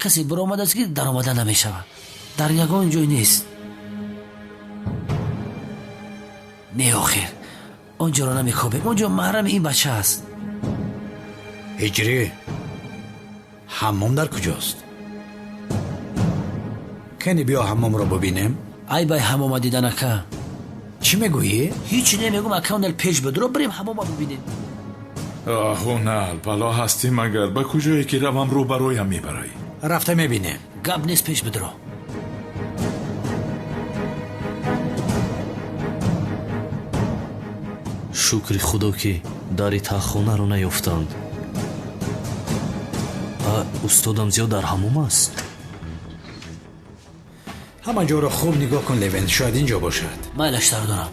касе биромадааст, ки даромада намешавад. Дар ягон ҷой нест. Не, охир, он ҷоро намекобем, он ҷо маҳрами ин бача аст. Ҳиҷрӣ, ҳаммом дар куҷост? Кани биё ҳаммомро бубинем. Ай бай ҳаммома дидан, ака. Чӣ мегӯӣ? Ҳеҷ намегӯм, ака, онал пеш бидро, бирем ҳаммома бубинем. Оҳунал, бало ҳастӣ магар? Ба куҷое ки равам, рӯ бароям мебарӣ. Рафта мебинем. Гап нест, пеш бидро. Шукри худо, ки дари таҳхонаро наёфтанд. Устодам зиёд дар ҳаммом аст. Ҳама ҷоро хуб нигоҳ кун, Левент, шояд ин ҷо бошад. Майлаш, сардорам.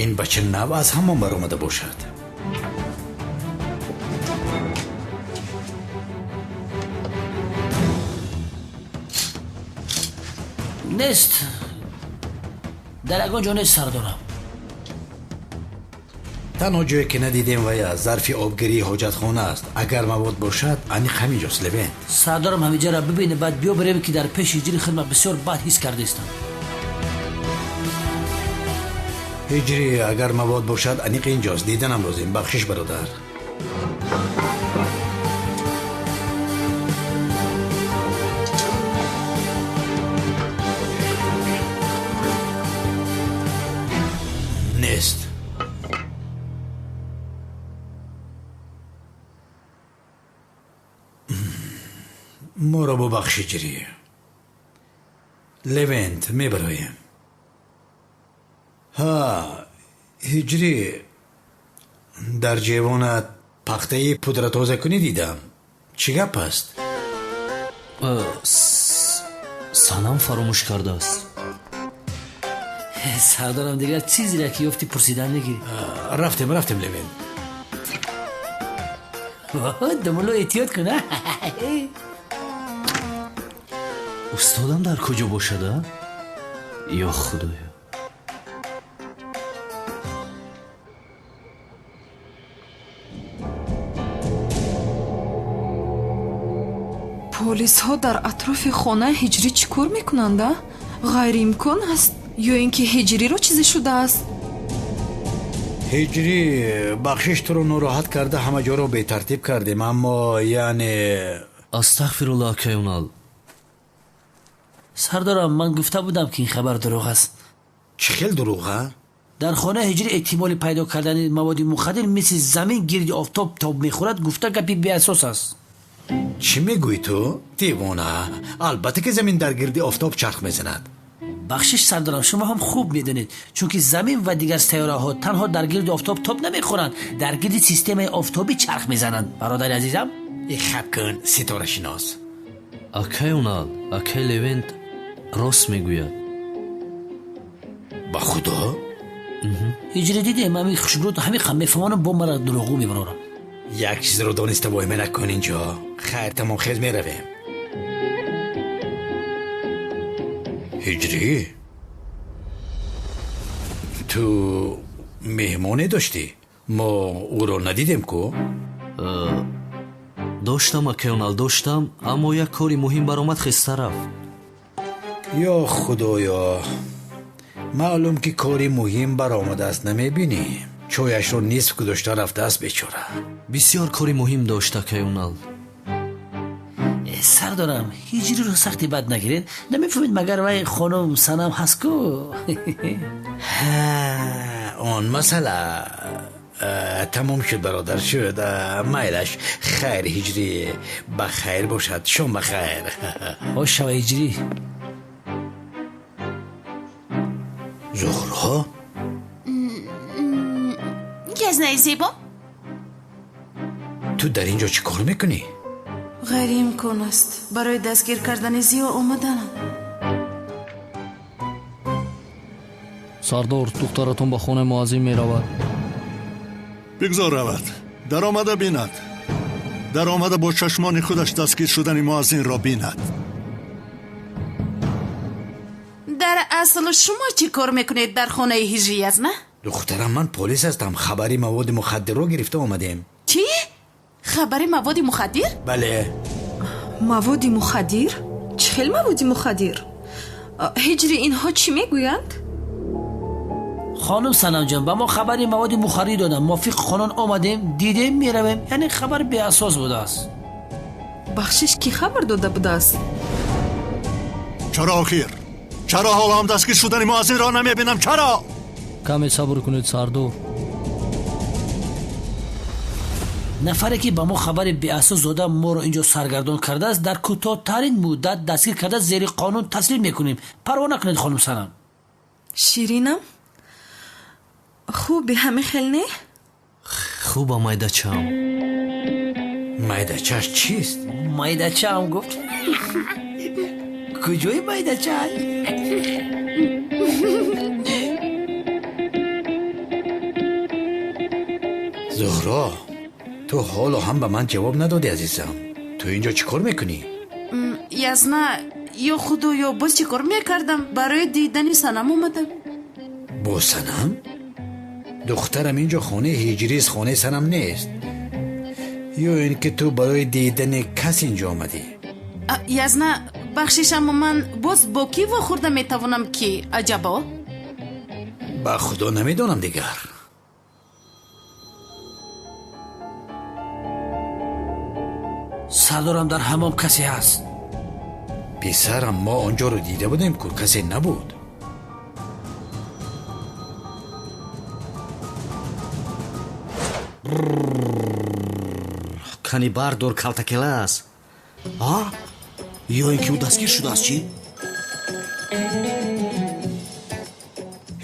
Ин бача нав аз ҳаммом баромада бошад. Нест, дар ягон ҷо нест, сардорам. Танҳо ҷое ки надидем вая зарфи обгирии ҳоҷатхона аст. Агар мавод бошад, аниқ ҳамин ҷост, Левент. Сардорам, ҳамиҷаро бибине, баъд биё бирем, ки дар пеши ҳиҷри хидма бисёр бад ҳис кардаистам. Ҳиҷрӣ, агар мавод бошад, аниқ ин ҷост, диданам лозим. Бахшиш, бародар. Нест. Моро бубахш, ҳиҷрӣ. Левент, мебароем. Ҳа, ҳиҷрӣ, дар ҷевонат пахтаи пудратозакунӣ дидам. Чӣ гап аст? Санам фаромӯш кардааст. Сардорам, дигар чизеро ки ёфтӣ, пурсидан негирӣ. Рафтем, рафтем, Левент. Думулло, эҳтиёт кун. Устодам дар куҷо бошад, а? Ё худоё! Полисҳо дар атрофи хонаи ҳиҷрӣ чӣ кор мекунанд, а? Ғайриимкон аст, ё ин ки ҳиҷриро чизе шудааст? Ҳиҷрӣ, бахшиш, туро нороҳат карда, ҳама ҷоро бетартиб кардем, аммо яъне Астағфирулло, акай Унал. Сардорам, ман гуфта будам, ки ин хабар дурӯғ аст. Чӣ хел дурӯға? Дар хонаи ҳиҷрӣ эҳтимоли пайдо кардани маводи мухаддир мисли замин гирди офтоб тоб мехӯрад гуфта гапи беасос аст. Чӣ мегӯӣ ту, девона? Албатта ки замин дар гирди офтоб чарх мезанад. Бахшиш, сардорам, шумо ҳам хуб медонед, чунки замин ва дигар сайёраҳо танҳо дар гирди офтоб тоб намехӯранд, дар гирди системаи офтобӣ чарх мезананд, бародари азизам. Хаб кун, ситорашинос. Акай Унал, акай Левент рост мегӯяд. Ба худо? Ҳиҷрӣ, дидем, ҳамин хушбруд ҳамин қам мефаҳмонам, бо мара дурӯғгӯ мебарорам. Як чизро дониста воҳима накун инҷо. Хайр, тамом, хез, меравем. Ҳиҷрӣ, ту меҳмоне доштӣ, мо ӯро надидем ку? Доштам, акай Унал, доштам, аммо як кори муҳим баромад, хеста рафт. Ё худоё, маълум ки кори муҳим баромадааст, намебинӣ, чояшро нисф гузошта рафтааст бечора. Бисёр кори муҳим дошт, акай Унал. Сардорам, ҳиҷриро сахти бад нагиред, намефаҳмед, магар вай хонум Санам ҳаст ку. Он масъала тамом шуд, бародар, шуд, майлаш. Хайр, ҳиҷрӣ, ба хайр бошад, шом ба хайр. Хош шава, ҳиҷрӣ. Зуҳро. Газнаи зебо. Ту дар ин ҷо чӣ кор мекунӣ? Ғайриимкон аст, барои дастгир кардани Зиё омаданам. Сардор, духтаратон ба хонаи муаззин меравад. Бигзор равад. Даромада бинад. Даромада бо чашмони худаш дастгир шудани муаззинро бинад. Дар асл шумо чӣ кор мекунед дар хонаи ҳиҷрӣ, язна? Духтарам, ман полис ҳастам. Хабари маводи мухаддирро гирифта омадем. Чӣ? Хабари маводи мухаддир? Бале. Маводи мухаддир? Чӣ хел маводи мухаддир? Ҳиҷри, инҳо чӣ мегӯянд? Хонум Санамҷон, ба мо хабари маводи мухаддир доданд. Мувофиқи қонун омадем, дидем, меравем. Яъне хабар беасос будааст. Бахшиш, кӣ хабар дода будааст? Чаро охир? Чаро ҳоло ҳам дастгир шудани муаззинро намебинам? Чаро? Каме сабр кунед, сардор. Нафаре ки ба мо хабари беасос дода моро инҷо саргардон кардааст, дар кӯтоҳтарин муддат дастгир карда зери қонун таслим мекунем. Парво накунед, хонум Санам. Ширинам, хуби ҳами хел не? Хуба, майдачаам. Майдачааш чист? Майдачаам гуфт. Куҷои майдачааш? Зуҳро, ту ҳоло ҳам ба ман ҷавоб надодӣ, азизам. Ту инҷо чӣ кор мекунӣ? Язна, ё худоё, боз чӣ кор мекардам? Барои дидани Санам омадам. Бо Санам? Духтарам, инҷо хонаи ҳиҷрист, хонаи Санам нест. Ё ин ки ту барои дидани кас инҷо омадӣ? Язна, бахшиш, аммо ман боз бо кӣ вохӯрда метавонам ки аҷабо? Ба худо намедонам дигар. Сардорам, дар ҳамом касе ҳаст. Писарам, мо онҷоро дида будем ку, касе набуд. Кани бардор, калтакела аст. А? Ё ин ки ӯ дастгир шудааст, чӣ?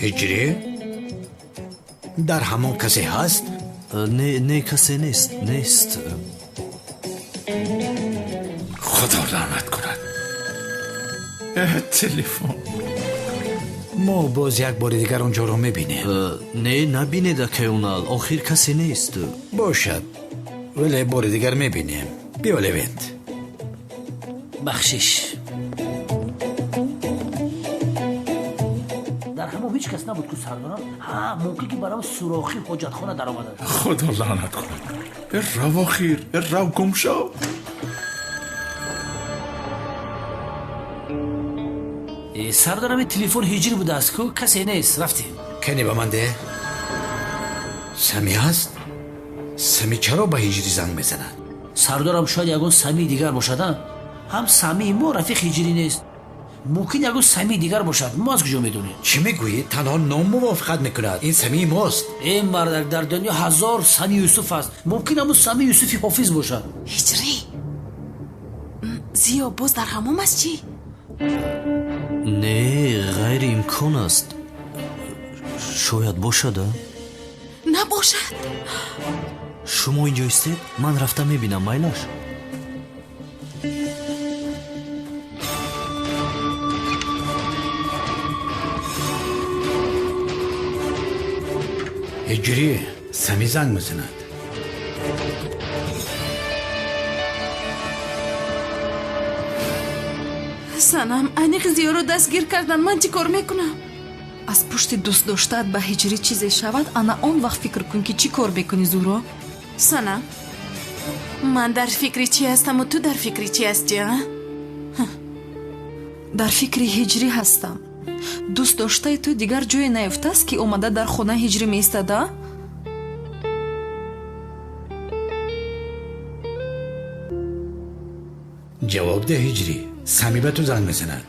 Ҳиҷрӣ, дар ҳамон касе ҳаст? Не, не, касе нест, нест. Худо лаънат кунад. Телефон. Мо боз як бори дигар онҷоро мебинем. Не, набинед, акай Унал, охир касе нест. Бошад, вале бори дигар мебинем. Биё, Левент. Бахшиш. Дар ҳамон ҳеҷ кас набуд ку, сардорам. Ҳа, мумкин ки барам сурохи ҳоҷатхона даромадааст. Худо лаънат кунад. Рав охир, рав, гум шав. Сардорам, телефон ҳиҷрӣ будааст ку, касе нест, рафтем. Кани ба ман де. Сами ҳаст? Сами чаро ба ҳиҷрӣ занг мезанад? Сардорам, шояд ягон самии дигар бошад. Ҳам самии мо рафиқ ҳиҷрӣ нест. Мумкин ягон самии дигар бошад. Мо аз куҷо медонем? Чӣ мегӯӣ? Танҳо ном мувофиқат мекунад. Ин самии мост. Э мардак, дар дунё 1000 сами Юсуф аст. Мумкин ҳамун сами Юсуфи ҳофиз бошад. Ҳиҷрӣ, зиё боз дар ҳамом аст чӣ? Не, ғайриимкон аст. Шояд бошад, а? Набошад. Шумо инҷо истед, ман рафта мебинам, майлаш. Ҳиҷрӣ, сами занг мезанад. Санам, аниқ зиёро дастгир кардан, ман чӣ кор мекунам? Аз пушти дӯст доштаат ба ҳиҷрӣ чизе шавад, ана он вақт фикр кун ки чӣ кор мекунӣ, Зуҳро. Санам, ман дар фикри чӣ ҳастаму ту дар фикри чӣ ҳастӣ, а? Дар фикри ҳиҷрӣ ҳастам. Дӯст доштаи ту дигар ҷое наёфтааст ки омада дар хона ҳиҷрӣ меистад, а? Ҷавоб деҳ, ҳиҷрӣ. Сами ба ту занг мезанад.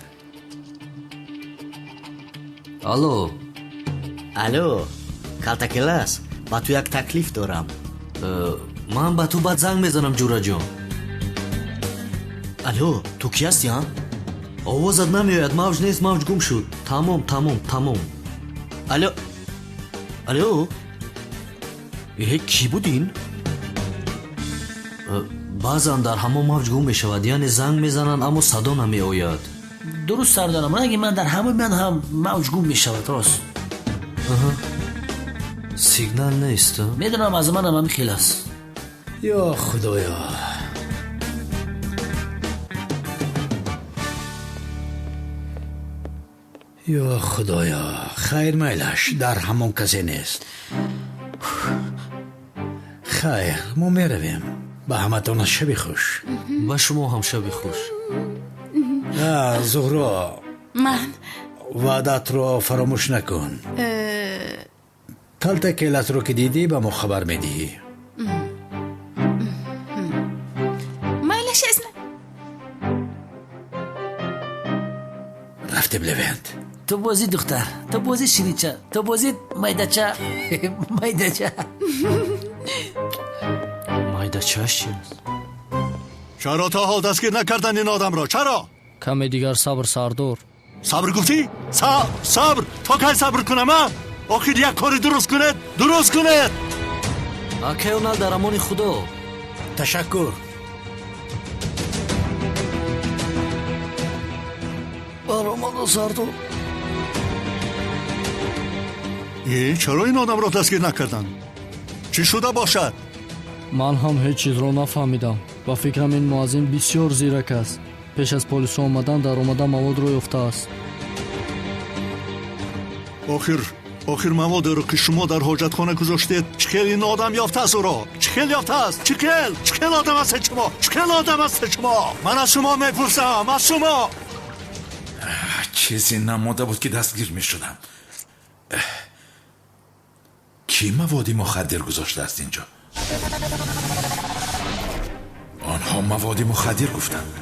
Алло. Алло, калтакелас, ба ту як таклиф дорам. Ман ба ту баъд занг мезанам, ҷураҷон. Алло, ту кӣ ҳастӣ, а? Овозат намеояд, мавҷ нест, мавҷ гум шуд. Тамом, тамом, тамом. Алло, алло, э, кӣ буд ин? Баъзан дар ҳамон мавҷ гум мешавад, яъне занг мезананд, аммо садо намеояд. Дуруст, сардорам, ранги ман дар ҳамои ман ҳам мавҷ гум мешавад, рост. Сигнал нест. Медонам, аз манам ҳамин хел аст. Ё худоё, ё худоё, хайр, майлаш, дар ҳамон касе нест. Хайр, мо меравем. Ба ҳаматон шаби хуш. Ба шумо ҳам шаби хуш. Зуҳро, ман ваъдаатро фаромӯш накун. Калта келатро ки дидӣ, ба мо хабар медиҳӣ. Майлаш, азна. Рафтем, Левент. Ту бозӣ, духтар, ту бозӣ, ширинча, ту бозӣ, майдача, майдача. Майдачаш чи аст? Чаро то ҳол дастгир накардан ин одамро? Чаро? Каме дигар сабр, сардор. Сабр гуфтӣ? Сабр? То кай сабр кунам, а? Охир як кори дуруст кунед, дуруст кунед. Акай Унал, дар амони худо. Ташаккур. Баромадо, сардор. Чаро ин одамро дастгир накарданд? Чӣ шуда бошад? Ман ҳам ҳеҷ чизро нафаҳмидам. Ба фикрам, ин муаззин бисёр зирак аст. Пеш аз полисҳо омадан даромада маводро ёфтааст. Охир маводеро, ки шумо дар ҳоҷатхона гузоштед, чӣ хел ин одам ёфтааст ӯро? Чӣ хел ёфтааст? Чӣ хел? Чӣ хел одам ҳастед шумо? Чӣ хел одам ҳастед шумо? Ман аз шумо мепурсам, аз шумо. Чизе намонда буд, ки дастгир мешудам. Кӣ маводи мухаддир гузоштааст инҷо? Онҳо маводи мухаддир гуфтанд.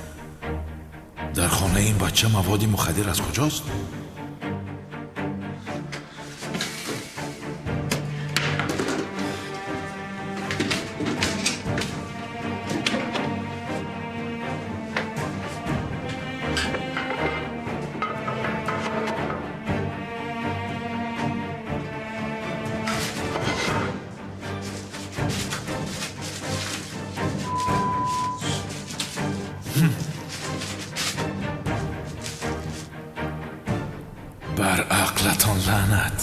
Дар хонаи ин бача маводи мухаддир аз куҷост? Бар ақлатон лаънат.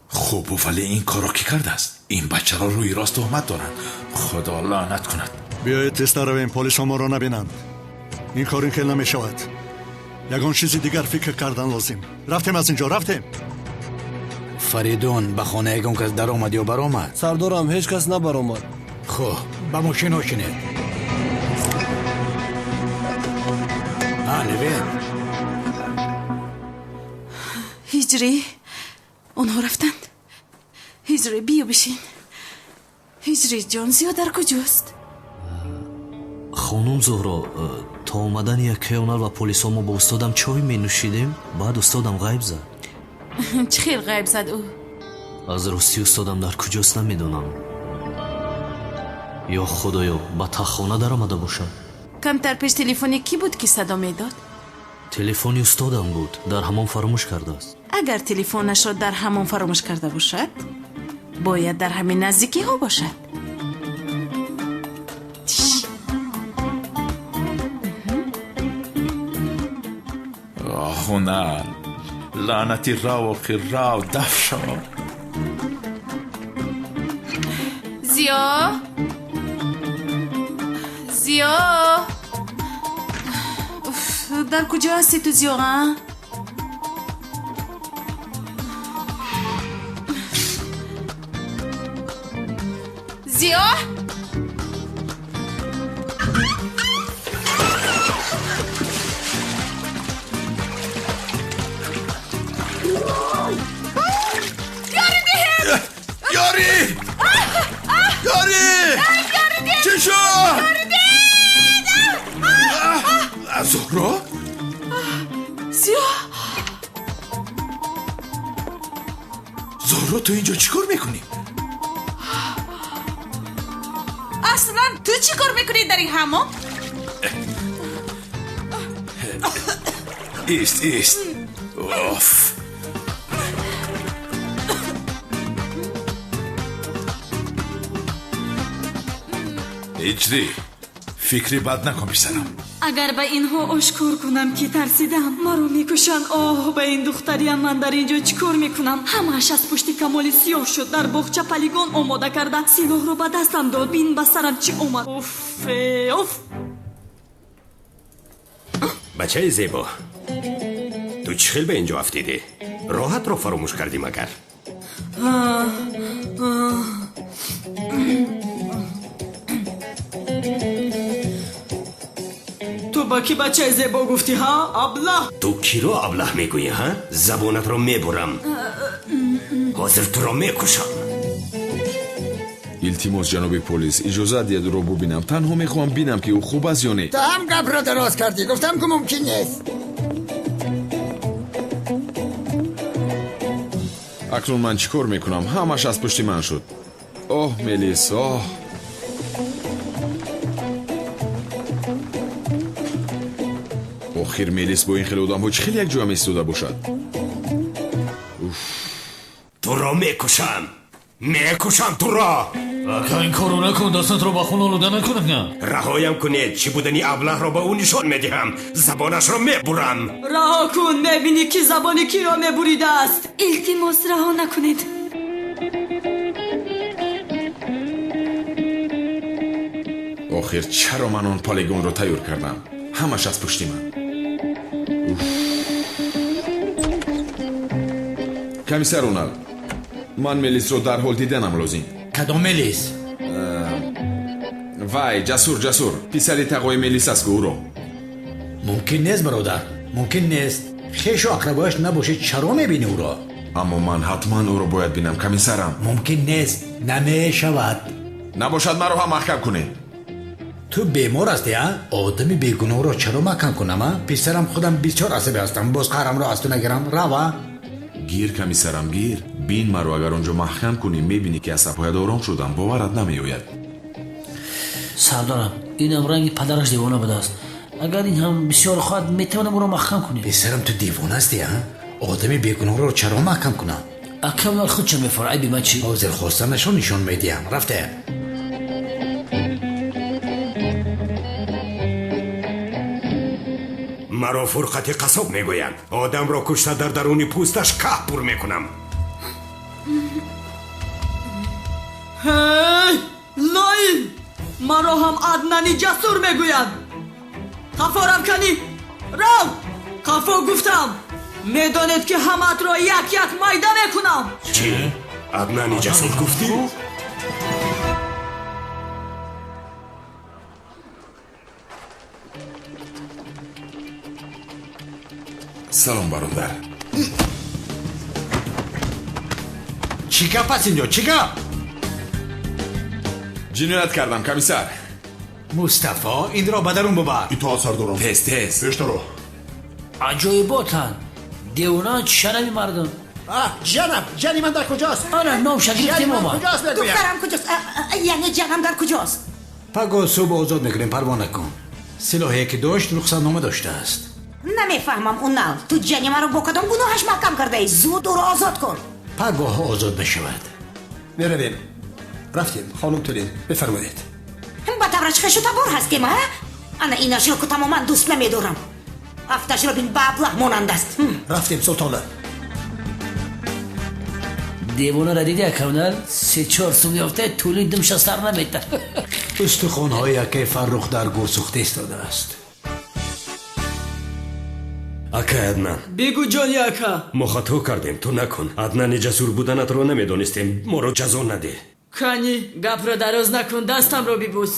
Хуб, вале ин корро кӣ кардааст? Ин бачаро рӯи рост туҳмат доранд. Худо лаънат кунад. Биёед тезтар равем, полисҳо моро набинанд. Ин кор ин хел намешавад. Ягон чизи дигар фикр кардан лозим. Рафтем аз инҷо, рафтем. Фаридун, ба хона ягон кас даромад ё баромад? Сардорам, ҳеҷ кас набаромад. Хуб, ба мошинҳо шинед. Левент. Ҳиҷрӣ, онҳо рафтанд. Ҳиҷрӣ, биё бишин. Ҳиҷрӣ ҷон, Зиё дар куҷост? Хонум Зуҳро, то омадани акай Унал ва полисҳо мо бо устодам чой менӯшидем. Баъд устодам ғайб зад. Чӣ хел ғайб зад ӯ? Аз ростӣ устодам дар куҷост намедонам. Ё худоё, ба таххона даромада бошад. Камтар пеш телефони кӣ буд, ки садо медод? Телефони устодам буд, дар ҳамон фаромӯш кардааст. Агар телефонашро дар ҳамон фаромӯш карда бошад, бояд дар ҳамин наздикиҳо бошад. Ҳунар, лаънати рав, охир рав, даф шав. Зиё, Зиё, дар куҷо ҳасти ту, Зиё? А, Зиё? Ёрӣ диҳед! Ёрӣ! Ёрӣ! Чӣ шуд? Зуҳро? Зиё! Зуҳро, ту инҷо чӣ кор мекунӣ? Аслан ту чӣ кор мекунӣ дар ин ҳаммом? Ист, ист. Оф. Ҳиҷрӣ, Фикри бад накун, писарам. Агар ба инҳо ошкор кунам, ки тарсидам, маро мекушанд. Оҳ, ба ин духтариям ман дар ин ҷо чӣ кор мекунам? Ҳамааш аз пушти Камоли сиёҳ шуд. Дар боғча полигон омода карда, силоҳро ба дастам дод. Бин, ба сарам чӣ омад. Уф, уф. Бачаи зебо, ту чӣ хел ба ин ҷо афтидӣ? Роҳатро фаромӯш кардӣ магар? Ту ба кӣ бачаи зебо гуфтӣ, ҳа, аблаҳ? Ту киро аблаҳ мегӯӣ, ҳа? Забонатро мебурам. Ҳозир туро мекушам. Илтимос, ҷаноби полис, иҷозат диҳед ӯро бубинам. Танҳо мехоҳам бинам, ки ӯ хуб аст ё не. Ту ҳам гапро дароз кардӣ. Гуфтам, ки мумкин нест. Акнун ман чӣ кор мекунам? Ҳамаш аз пушти ман шуд. Оҳ, Мелис, оҳ. Охир Мелис бо ин хеле одамҳо чӣ хел якҷоя меистода бошад? Туро мекушам, мекушам туро. Ака, ин корро накун, дастатро ба хун олуда накун. Раҳоям кунед. Чӣ будани аблаҳро ба ӯ нишон медиҳам. Забонашро мебурам. Раҳо кун, мебинӣ, ки забони киро мебуридааст. Илтимос, раҳо накунед. Охир чаро ман он полигонро тайёр кардам? Ҳамаш аз пушти ман. Комиссар Унал, ман Мелисро дарҳол диданам лозим. Кадом Мелис? Вай, Ҷасур, Ҷасур, писари тағои Мелис аст, ку ӯро. Мумкин нест, бародар, мумкин нест. Хешу ақрабояш набошед, чаро мебинӣ ӯро? Аммо ман ҳатман ӯро бояд бинам, комиссарам. Мумкин нест, намешавад. Набошад, маро ҳам маҳкам кунед. Ту бемор ҳастӣ, а? Одами бегуноҳро чаро маҳкам кунам, а? Писарам, худам бисёр асабӣ ҳастам, боз қаҳрамро аз ту нагирам. Рава. Гир, комиссарам, гир. Бин маро, агар он ҷо маҳкам кунӣ, мебинӣ, ки асабҳоят ором шудам, боварат намеояд. Сардорам, инам ранги падараш девона будааст. Агар ин ҳам бисёр хоҳад, метавонам ӯро маҳкам кунем. Писарам, ту девона ҳастӣ, а? Одами бегуноҳро чаро маҳкам кунам? Акамнал худча мефора, айби ман чӣ? Ҳозир хостанашро нишон медиҳам. Рафте. Маро Фурқати қассоб мегӯянд. Одамро кушта, дар даруни пӯсташ каҳ пур мекунам. Ҳей, лоим! Маро ҳам Аднани Ҷасур мегӯянд. Қафо рав, канӣ, рав! Қафо гуфтам. Медонед, ки ҳамаатро як як майда мекунам. Чӣ? Аднани Ҷасур гуфтӣ? Салом, бародар. Чӣ гап аст инҷо, чӣ гап? Ҷиноят кардам, комиссар. Мустафо, инро ба дарун бубар. Итоат, сардорам. Тез, тез. Пештаро. Аҷоиботанд, девонаанд, шарами мардум. Ҷанам, ҷани ман дар куҷост? Ана номша гирифтем, омад. Духтарам куҷост? Яъне ҷанам дар куҷост? Пагоҳ субҳ озод мекунем, парво накун. Силоҳе ки дошт, рухсатнома доштааст. Намефаҳмам, Унал, ту ҷани маро бо кадом гуноҳаш маҳкам кардаӣ? Зуд ӯро озод кун. Пагоҳ озод мешавад. Меравем. Рафтем, хонум Тулин, бифармоед. Ба тавраш хешу табор ҳастем, а? Ана инашро ку тамоман дӯст намедорам. Афташро бин, ба аблаҳ монанд аст. Рафтем, султона. Девонаро диди, акавнал? Се-чор сум ёфта, тӯли думша сар намета. Устухонҳои акаи Фаррух дар гур сӯхта истодааст. Акай Аднан. Бигӯ, ҷони ака. Мо хато кардем, ту накун. Аднани Ҷасур буданатро намедонистем, моро ҷазо надеҳ. Кани, гапро дароз накун, дастамро бибӯс.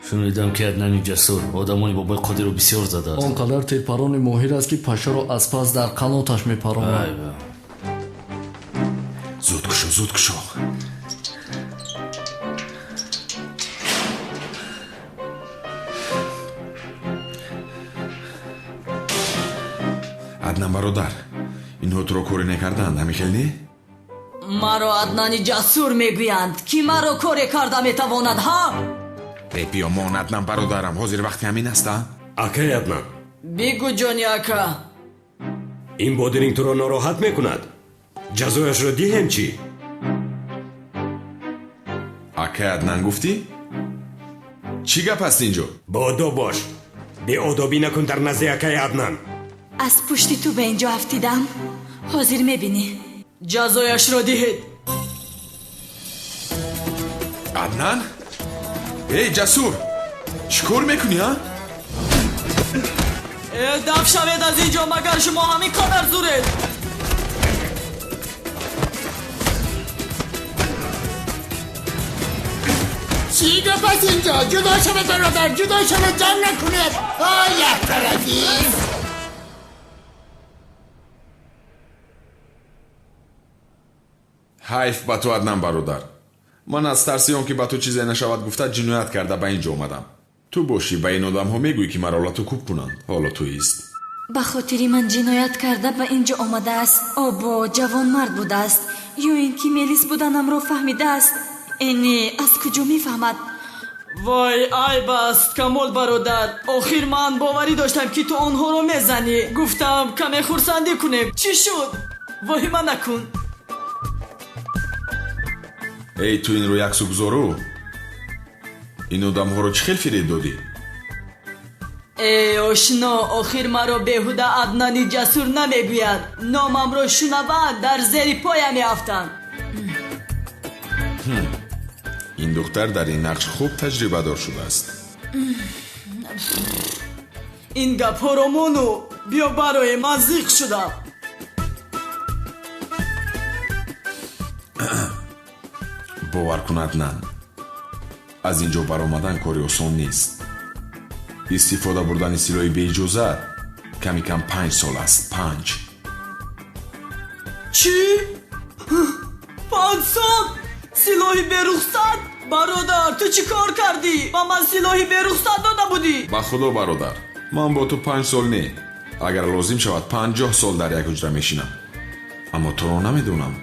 Шунидам, ки Аднани Ҷасур одамони бобои Қодирро бисёр задааст. Он қадар тирпарони моҳир аст, ки пашаро аз пас дар қаноташ мепаронад. Зуд кушо, зуд кушо. Аднан бародар, инҳо туро коре накарданд, ҳамин хел не? Маро Аднани Ҷасур мегӯянд. Ки маро коре карда метавонад, ҳа? Э, биёмон, Аднан бародарам, ҳозир вақти ҳамин аст, а? Акай Аднан. Бигӯ, ҷони ака. Ин бодиринг туро нороҳат мекунад? Ҷазояшро диҳем чӣ? Акай Аднан гуфтӣ? Чӣ гап аст инҷо? Боодоб бош, беодобӣ накун дар назди акаи Аднан. Аз пушти ту ба инҷо афтидам, ҳозир мебинӣ. Ҷазояшро диҳед. Аднан? Эй, Ҷасур, чӣ кор мекунӣ, а? Э, даф шавед аз инҷо, магар шумо ҳамин қадар зуред? Чӣ гап аст инҷо? Ҷудо шавед, бародар, ҷудо шавед, ҷанг накунед. Ой, яктарафиз. Ҳайф ба ту, Аднан бародар. Ман аз тарси он ки ба ту чизе нашавад гуфта ҷиноят карда ба ин ҷо омадам. Ту бошӣ ба ин одамҳо мегӯӣ, ки маро лату кӯб кунанд. Ҳоло туист. Ба хотири ман ҷиноят карда ба ин ҷо омадааст. Обо, ҷавонмард будааст. Ё ин ки мелис буданамро фаҳмидааст. Э не, аз куҷо мефаҳмад? Вой, айб аст, Камол бародар. Охир ман боварӣ доштам, ки ту онҳоро мезанӣ. Гуфтам, каме хурсандӣ кунем. Чӣ шуд? Воҳима накун. Эй, ту инро яксу гузору. Ин одамҳоро чӣ хел фиреб додӣ? Э, ошно, охир маро беҳуда Аднани Ҷасур намегӯяд. Номамро шунаванд, дар зери поя меафтанд. Ин духтар дар ин нақш хуб таҷрибадор шудааст. Ин гапҳоро мону биё барои ман зиқ шудам. Бовар кун, Аднан, аз ин ҷо баромадан кори осон нест. Истифода бурдани силоҳи беиҷозат ками кам 5 сол аст, 5. Чӣ? 5 сол? Силоҳи берухсат? Бародар, ту чӣ кор кардӣ? Ба ман силоҳи берухсат дода будӣ. Ба худо, бародар, ман бо ту 5 сол не, агар лозим шавад, 50 сол дар як ҳуҷра мешинам, аммо туро намедонам.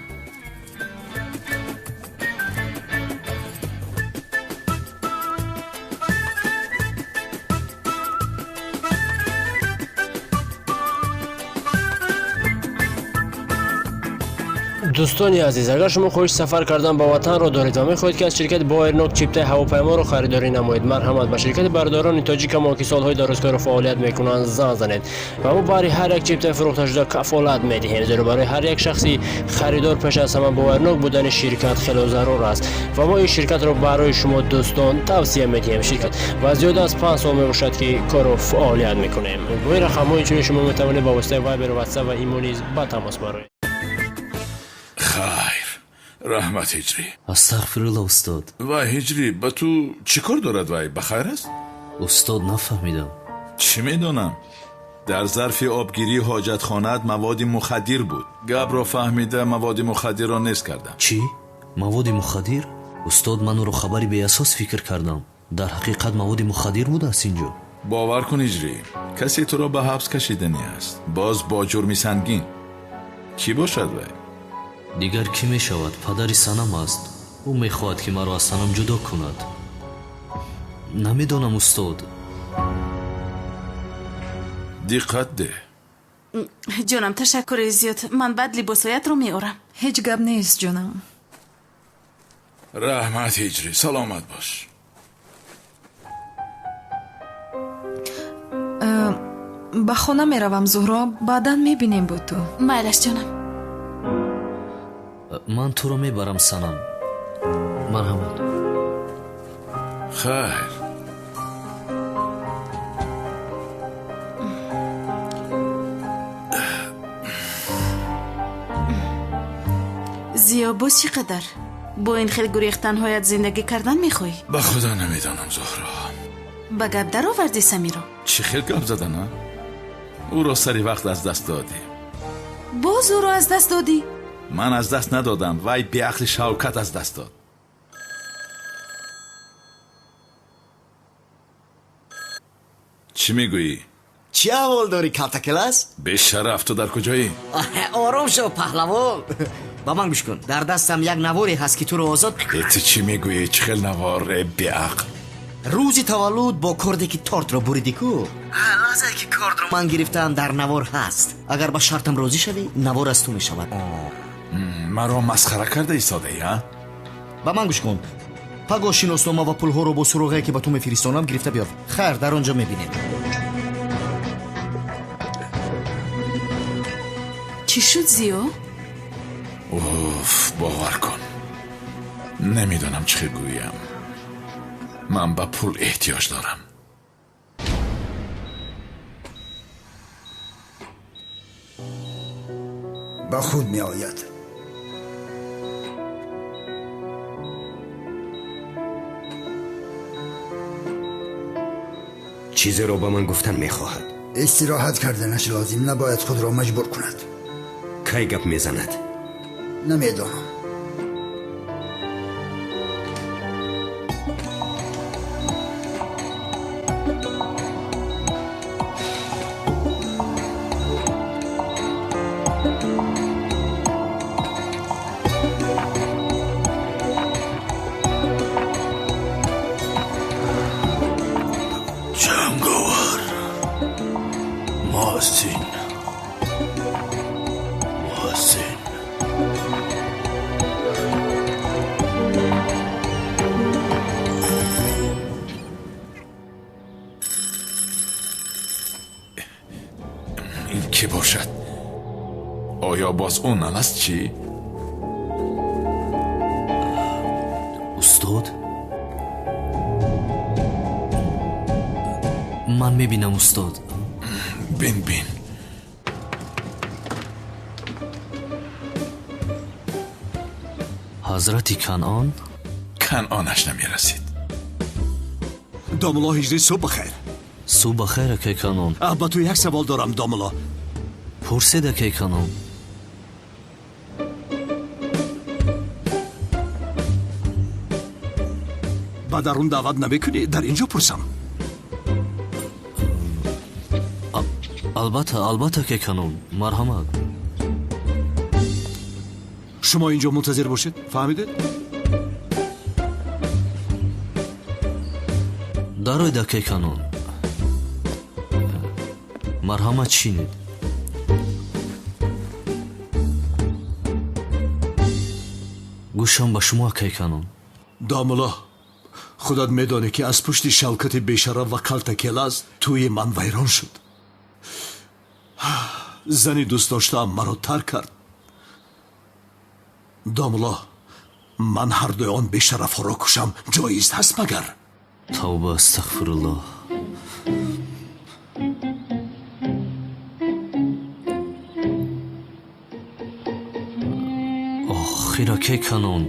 Дӯстони азиз, агар шумо хоҳиши сафар кардан ба ватанро доред ва мехоҳед, ки аз ширкати Боэрнок чиптаи ҳавопайморо харидорӣ намоед, марҳамат, ба ширкати бародарони тоҷикамон, ки солҳои дарозкору фаъолият мекунанд, занг занед ва мо баҳри ҳар як чиптаи фурӯхташуда кафолат медиҳем, зеро барои ҳар як шахси харидор пеш аз ҳама боварнок будани ширкат хело зарур аст ва мо ин ширкатро барои шумо дӯстон тавсия медиҳем. Ширкат ва зиёда аз 5 сол мебошад, ки кору фаъолият мекунем. Бо ин рақамҳо инчунин шумо метавонед ба воситаи Вайбер, Ватсап ва Имо низ ба тамос бароед. Хайр, раҳмат, Ҳиҷрӣ. Астағфирулло, устод. Вай, Ҳиҷрӣ, ба ту чӣ кор дорад вай? Ба хайр аст? Устод, нафаҳмидам. Чӣ медонам, дар зарфи обгирии ҳоҷатхонаат маводи мухаддир буд. Гапро фаҳмида, маводи мухаддирро нест кардам. Чӣ? Маводи мухаддир? Устод, ман ӯро хабари беасос фикр кардам. Дар ҳақиқат маводи мухаддир будааст ин ҷо? Бовар кун, Ҳиҷрӣ, касе туро ба ҳабс кашиданӣ аст, боз бо ҷурми сангин. Кӣ бошад вай? Дигар кӣ мешавад? Падари Санам аст. Ӯ мехоҳад, ки маро аз Санам ҷудо кунад. Намедонам, устод. Диққат деҳ. Ҷонам, ташаккури зиёд. Ман баъд либосҳоятро меорам. Ҳеҷ гап нест, ҷонам. Раҳмат, Ҳиҷрӣ, саломат бош. Ба хона меравам, Зуҳро, баъдан мебинем бо ту. Майлаш, ҷонам. Ман туро мебарам, Санам. Марҳамат. Хайр. Зиё, боз чӣ қадар бо ин хел гурехтанҳоят зиндагӣ кардан мехоҳӣ? Ба худо, намедонам, Зуҳро. Ба гап даровардӣ Самиро? Чӣ хел гап задан, а? Ӯро сари вақт аз даст додем. Боз ӯро аз даст додӣ? Ман аз даст надодам, вай беақли Шавкат аз даст дод. Чӣ мегӯӣ? Чӣ аҳвол дорӣ, калтакелас? Бешараф, ту дар куҷоӣ? Ором шав, паҳлавон. Ба ман гӯш кун, дар дастам як наворе ҳаст, ки туро озод Э, ту чӣ мегӯӣ? Чӣ хел навор, э беақл? Рӯзи таваллуд бо корде ки тортро буридӣ ку? Лаҳзае ки кордро ман гирифтам, дар навор ҳаст. Агар ба шартам розӣ шавӣ, навор аз ту мешавад. Маро масхара карда истодаӣ, а? Ба ман гӯш кун. Пагоҳ шиноснома ва пулҳоро бо суроғае ки ба ту мефиристонам гирифта биёр. Хайр, дар он ҷо мебинем. Чӣ шуд, Зиё? Уф, бовар кун, намедонам чӣ хел гӯям. Ман ба пул эҳтиёҷ дорам. Ба худ меояд. Чизеро ба ман гуфтан мехоҳад. Истироҳат карданаш лозим, набояд худро маҷбур кунад. Кай гап мезанад? Намедонам. Ҷанговар, Муҳсин, Муҳсин. Ин кӣ бошад? Оё боз ӯ аст чӣ? Устод, ман мебинам, устод. Бин, бин. Ҳазрати Канъон? Канъонаш намерасид. Домулло Ҳиҷрӣ, субҳ бахайр. Субҳ бахайр, акай Канъон. Ба ту як савол дорам, домулло. Пурсед, акай Канъон. Ба дарун даъват намекунӣ? Дар ин ҷо пурсам. Албатта, албатта, акай Канъон, марҳамат. Шумо ин ҷо мунтазир бошед, фаҳмидед? Дароед, акай Канъон. Марҳамат, шинед. Гӯшам ба шумо, акай Канъон. Домулло, худат медонӣ ки аз пушти Шавкати бешараф ва калтакелаз тӯи ман вайрон шуд. Зани дӯстдоштаам маро тарк кард. Домулло, ман ҳардуи он бешарафҳоро кушам ҷоиз ҳаст магар? Тавба, астағфируллоҳ. Охир, акай Канъон,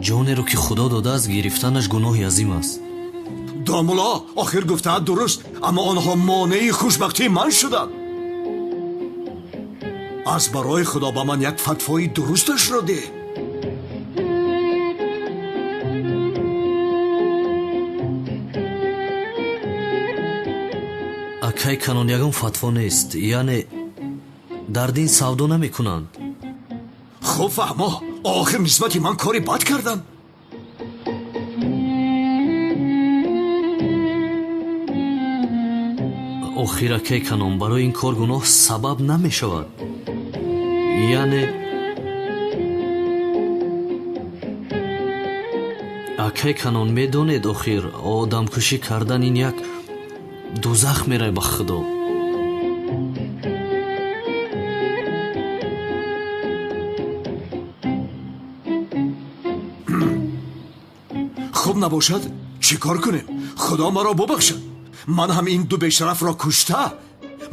ҷонеро ки Худо додааст, гирифтанаш гуноҳи азим аст. Домулло, охир гуфтаат дуруст, аммо онҳо монеи хушбахтии ман шуданд. Аз барои Худо ба ман як фатвои дурусташро деҳ. Акай Канъон, ягон фатво нест, яъне дар дин савдо намекунанд. Хуб фаҳмо, охир нисбати ман кори бад карданд. Охир, акай Канъон, барои ин кор гуноҳ сабаб намешавад. Яъне акай Канъон, медонед, охир одамкушӣ кардан ин як дузах мерай ба Худо. Хуб набошад, чӣ кор кунем? Худо маро бубахшад. Ман ҳам ин ду бешарафро кушта,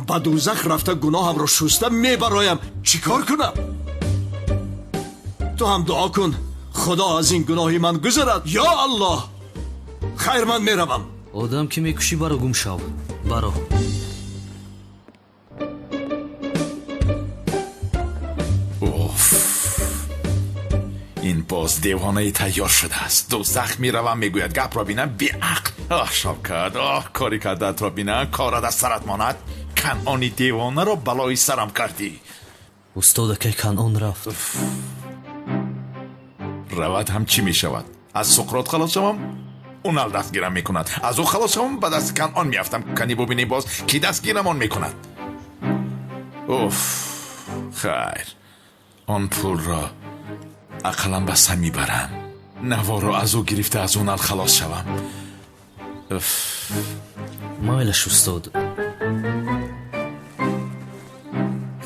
ба дузах рафта гуноҳамро шуста мебароям. Чӣ кор кунам? Ту ҳам дуо кун, Худо аз ин гуноҳи ман гузарад. Ё Аллоҳ! Хайр, ман меравам. Одам ки мекушӣ, баро гум шав, баро. Уф, ин боз девонаи тайёр шудааст. Дузах меравам мегӯяд. Гапро бинам, беақл. Оҳ, Шавкат, оҳ, кори кардаатро бинам, корат аз сарат монад. Канъони девонаро балои сарам кардӣ. Устод, акай Канъон рафт. Равад ҳам чӣ мешавад? Аз Суқрот халос шавам? Унал дастгирам мекунад. Аз ӯ халос шавам, ба дасти Канъон меафтам. Кани бубинем боз кӣ дастгирамон мекунад. Уф, хайр, он пулро ақаллан ба сам мебарам. Наворро аз ӯ гирифта аз Унал халос шавам. Уф. Майлаш, устод.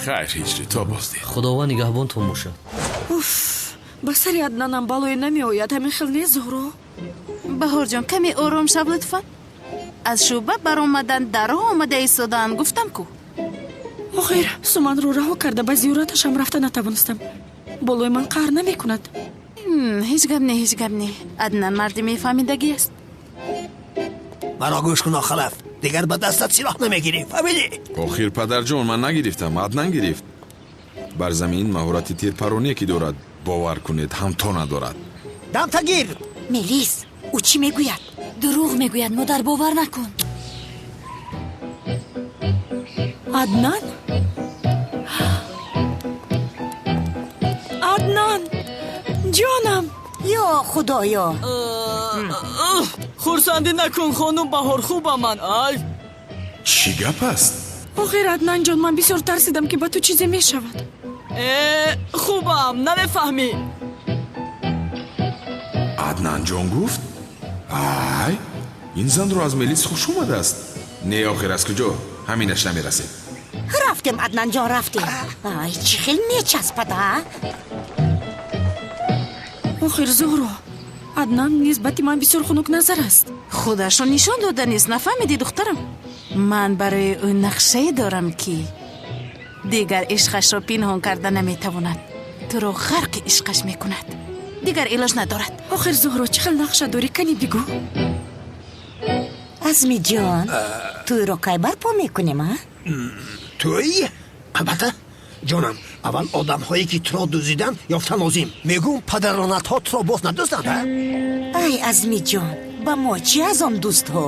Хайр, Ҳиҷрӣ, то боздид. Худованд нигаҳбонтон бошад. Уф, ба сари Аднанам балое намеояд, ҳамин хел не, Зуҳро? Баҳорҷон, каме ором шав лутфан. Аз шӯъба баромадан дар роҳ омада истодаанд, гуфтам ку. Охир, Суманро раҳо карда ба зиёраташам рафта натавонистам. Болои ман қаҳр намекунад. Ҳеҷ гап не, ҳеҷ гап не. Аднан марди мефаҳмидагӣ аст. Маро гӯш кун, Охалаф. Дигар ба дастат силоҳ намегирӣ, фаҳмидӣ? Охир, падарҷон, ман нагирифтам, Аднан гирифт. Бар замин маҳорати тирпароние ки дорад, бовар кунед, ҳамто надорад. Дамтагир! Мелис, ӯ чӣ мегӯяд? Дурӯғ мегӯяд, модар, бовар накун. Аднан? Аднан! Ҷонам! Ё Худоё! Хурсандӣ накун, хонум Баҳор, хубам ман. Ай! Чӣ гап аст? Охир, Аднанҷон, ман бисёр тарсидам, ки ба ту чизе мешавад. Хубам, намефаҳмӣ. Аднанҷон гуфт? Ай, ин занро аз Мелис хуш омадааст. Не, охир, аз куҷо? Ҳаминаш намерасед. Рафтем, Аднанҷон, рафтем. Ай, чӣ хел мечаспад, а? Охир, Зуҳро, Аднан нисбати ман бисёр хунукназар аст. Худашро нишон дода нест, нафаҳмидӣ, духтарам? Ман барои ӯ нақшае дорам, ки дигар ишқашро пинҳон карда наметавонад. Туро ғарқи ишқаш мекунад. Дигар илоҷ надорад. Охир, Зуҳро, чӣ хел нақша дорӣ? Кани бигӯ. Азмиҷон, тӯйро кай барпо мекунем, а? Тӯй? Албатта, ҷонам, аввал одамҳое ки туро дуздиданд ёфта лозим. Мегӯм, падаронатҳо туро боз надузданд, а? Ай, Азмиҷон, ба мо чӣ аз он дӯстҳо?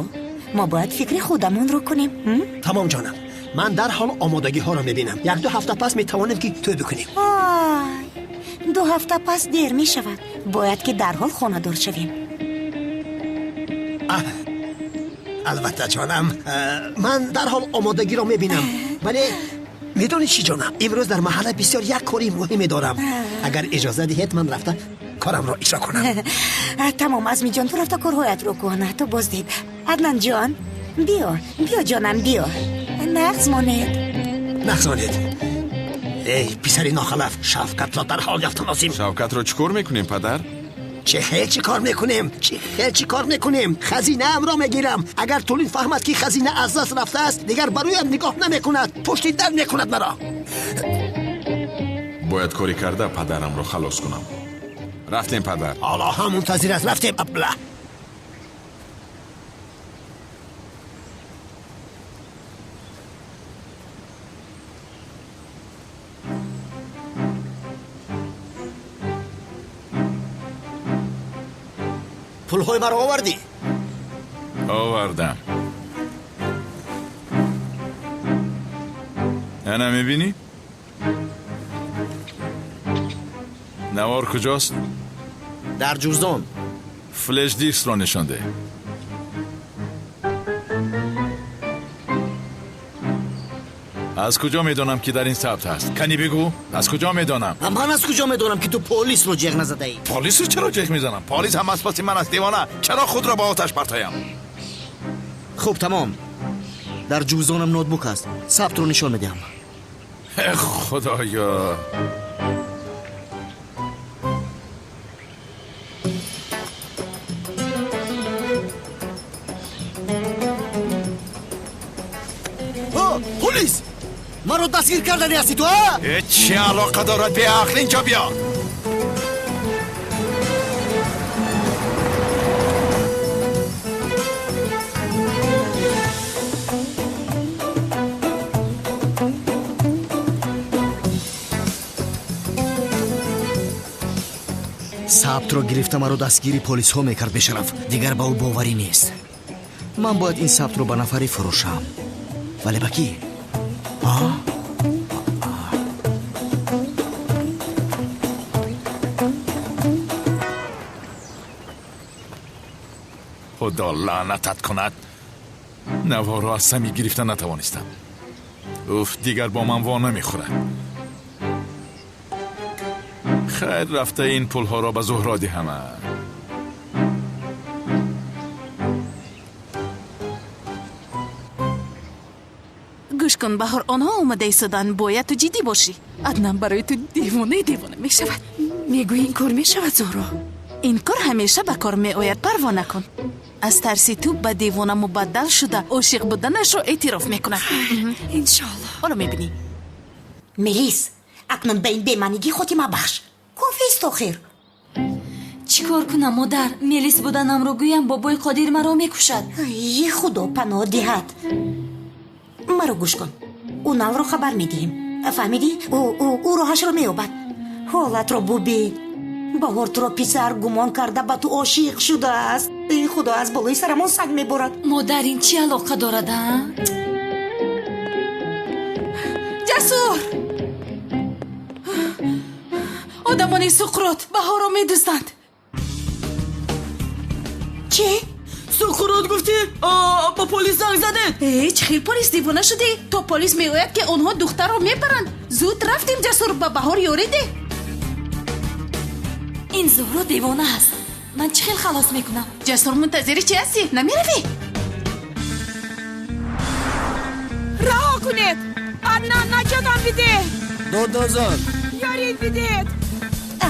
Мо бояд фикри худамонро кунем. Тамом, ҷонам, ман дарҳол омодагиҳоро мебинам. Як-ду ҳафта пас метавонем ки тӯй бикунем. Ай, 2 ҳафта пас дер мешавад. Бояд ки дарҳол хонадор шавем. Албатта, ҷонам, ман дарҳол омодагиро мебинам. Вале медонӣ чӣ, ҷонам, имрӯз дар маҳалла бисёр як кори муҳиме дорам. Агар иҷоза диҳед, ман рафта корамро иҷро кунам. Тамом, Азмиҷон, ту рафта корҳоятро кун. То боздид. Аднанҷон, биё, биё, ҷонам, биё. Нағз монед. Нағз монед. Эй, писари нохалаф, Шавкатро дарҳол ёфта лозим. Шавкатро чӣ кор мекунем, падар? Чӣ хел чӣ кор мекунем? Чӣ хел чӣ кор мекунем? Хазинаамро мегирам. Агар Тулин фаҳмад, ки хазина аз даст рафтааст, дигар ба рӯям нигоҳ намекунад, пушти дар мекунад маро. Бояд корӣ карда падарамро халос кунам. Рафтем, падар. Ҳоло ҳам мунтазир аст. Рафтем, абла. Пулҳои маро овардӣ? Овардам. Ана мебинӣ? Навор куҷост? Дар ҷуздон. Флеш дискро нишон деҳ. Аз куҷо медонам, ки дар ин сабт ҳаст? Кани бигӯ, аз куҷо медонам? Ман аз куҷо медонам, ки ту полисро ҷеғ назадаӣ? Полисро чаро ҷеғ мезанам? Полис ҳам аз паси ман аст, девона. Чаро худро ба оташ партоям? Хуб, тамом. Дар ҷуздонам ноутбук аст. Сабтро нишон медиҳам. Худоё! Полис! Маро дастгир кардани ҳастӣ ту, а? Чӣ алоқа дорад? Беақл, инҷо биё. Сабтро гирифта маро дастгири полисҳо мекард, бешараф. Дигар ба ӯ боварӣ нест. Ман бояд ин сабтро ба нафаре фурӯшам. Вале ба кӣ? Худо лаънатат кунад. Наворро аз сами гирифта натавонистам. Уф, дигар бо ман во намехӯрад. Хайр, рафта ин пулҳоро ба Зуҳро диҳам. Гӯш кун, Баҳор, онҳо омада истоданд. Бояд ту ҷиддӣ бошӣ. Аднан барои ту девонаи девона мешавад. Мегӯӣ, ин кор мешавад, Зуҳро? Ин кор ҳамеша ба кор меояд, парво накун. Аз тарси ту ба девона мубаддал шуда, ошиқ буданашро эътироф мекунад. Иншоалло. Ҳоло мебинӣ. Мелис, акнун ба ин бемаънигӣ хотима бахш. Кофист охир. Чӣ кор кунам, модар? Мелис буданамро гӯям, бобои Қодир маро мекушад. Е, Худо паноҳ диҳад. Маро гӯш кун, Уналро хабар медиҳем, фаҳмидӣ? Ӯ роҳашро меёбад. Ҳолатро бубин. Баҳор туро писар гумон карда ба ту ошиқ шудааст. Эй Худо, аз болои сарамон санг меборад. Модар, ин чӣ алоқа дорад, а? Ҷасур, одамони Суқрот Баҳорро медузданд. Чӣ? Суқрот гуфтӣ? Ба полис занг задед? Э, чӣ хел полис, девона шудӣ? То полис меояд, ки онҳо духтарро мебаранд. Зуд рафтем, Ҷасур, ба Баҳор ёрӣ деҳ. Ин Зуҳро девона аст. Ман чӣ хел халос мекунам? Ҷасур, мунтазири чӣ ҳастӣ? Намеравӣ? Раҳо кунед! Аднан, наҷотам бидеҳ! Дод назан! Ёрӣ бидеҳ!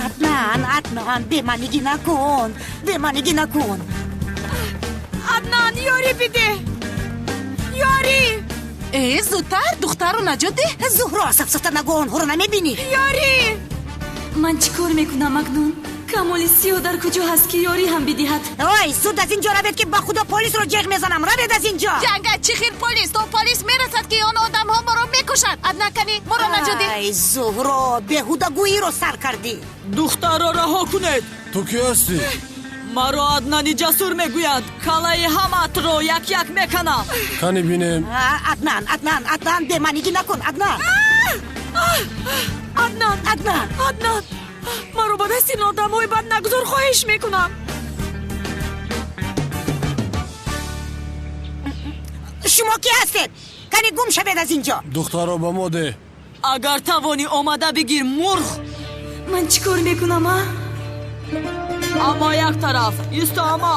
Аднан, Аднан, бемаънигӣ накун, бемаънигӣ накун. Аднан, ёрӣ бидеҳ! Ёрӣ! Э, зудтар духтарро наҷот деҳ. Зуҳро, сафсата нагӯ, онҳоро намебинӣ. Ёрӣ! Ман чӣ кор мекунам акнун? Камоли сиёҳ дар куҷо ҳаст, ки ёрӣ ҳам бидиҳад? Ой, зуд аз инҷо равед, ки ба Худо полисро ҷеғ мезанам. Равед аз инҷо. Ҷанга, чӣ хел полис? То полис мерасад, ки он одамҳо моро мекушанд. Аднан, кани моро наҷот деҳ. Ай, Зуҳро, беҳудагӯиро сар кардӣ. Духтарро раҳо кунед. Ту кӣ ҳастӣ? Маро Аднани Ҷасур мегӯянд. Калаи ҳамаатро як як меканам. Кани бинем. Аднан, Аднан, Аднан, бемаънигӣ накун, Аднан. Аднан, Аднан, Аднан, маро ба дасти ин одамҳои бад нагузор, хоҳиш мекунам. Шумо кӣ ҳастед? Кани гум шавед аз инҷо. Духтарро ба мо деҳ. Агар тавонӣ, омада бигир, мурғ. Ман чӣ кор мекунам, а? Аммо як тараф исто, аммо.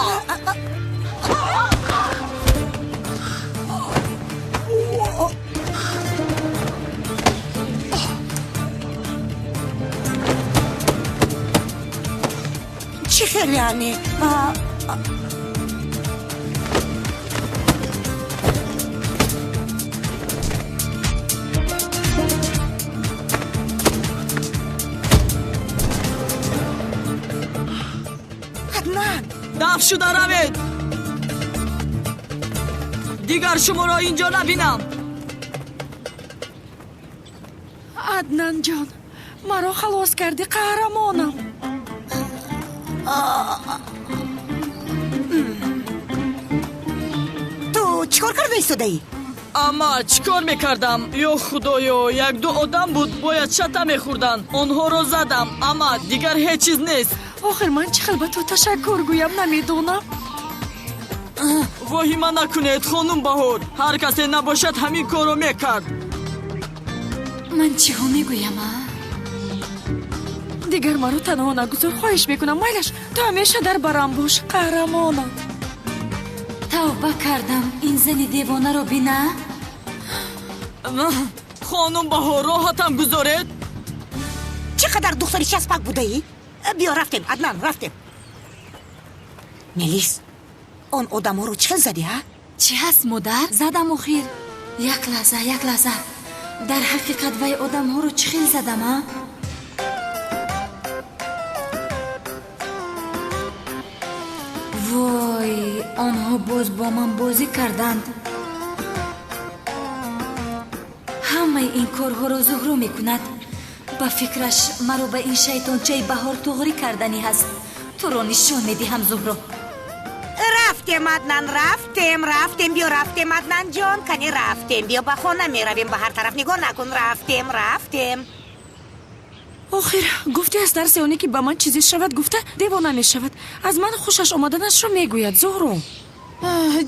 Чӣ хел яъне? Аднан, Даф шуда равед. Дигар шуморо инҷо набинам. Аднан ҷон, маро халос кардӣ, қаҳрамонам. Ту чӣ кор карда истодаӣ? Амма чӣ кор мекардам? Ё Худоё, як-ду одам буд, бояд шата мехӯрданд. Онҳоро задам, амма дигар ҳеҷ чиз нест. Охир ман чӣ хел ба ту ташаккур гӯям, намедонам. Воҳима накунед, хонум Баҳор. Ҳар касе набошад, ҳамин корро мекард. Ман чиҳо мегӯям, а? Дигар маро танҳо нагузор, хоҳиш мекунам. Майлаш, ту ҳамеша дар барам бош, қаҳрамонам. Тавба кардам, ин зани девонаро бина. Хонум Баҳор, роҳатам гузоред. Чӣ қадар духтари часпак будаӣ? Биё, рафтем, Аднан, рафтем. Мелис, он одамҳоро чӣ хел задӣ, ҳа? Чӣ ҳаст, модар? Задам охир. Як лаҳза, як лаҳза. Дар ҳақиқат вай одамҳоро чӣ хел задам, а? Вой, онҳо боз бо ман бозӣ карданд. Ҳамаи ин корҳоро Зуҳро мекунад. Ба фикраш маро ба ин шайтончаи Баҳор туғрӣ карданӣ ҳаст. Туро нишон медиҳам, Зуҳро. Рафтем, Аднан, рафтем, рафтем, биё, рафтем, Аднан ҷон, кани рафтем, биё, ба хона меравем, ба ҳар тараф нигоҳ накун, рафтем, рафтем. Охир гуфти, аз тарси оне ки ба ман чизе шавад, гуфта девона мешавад. Аз ман хушаш омаданашро мегӯяд, Зуҳро.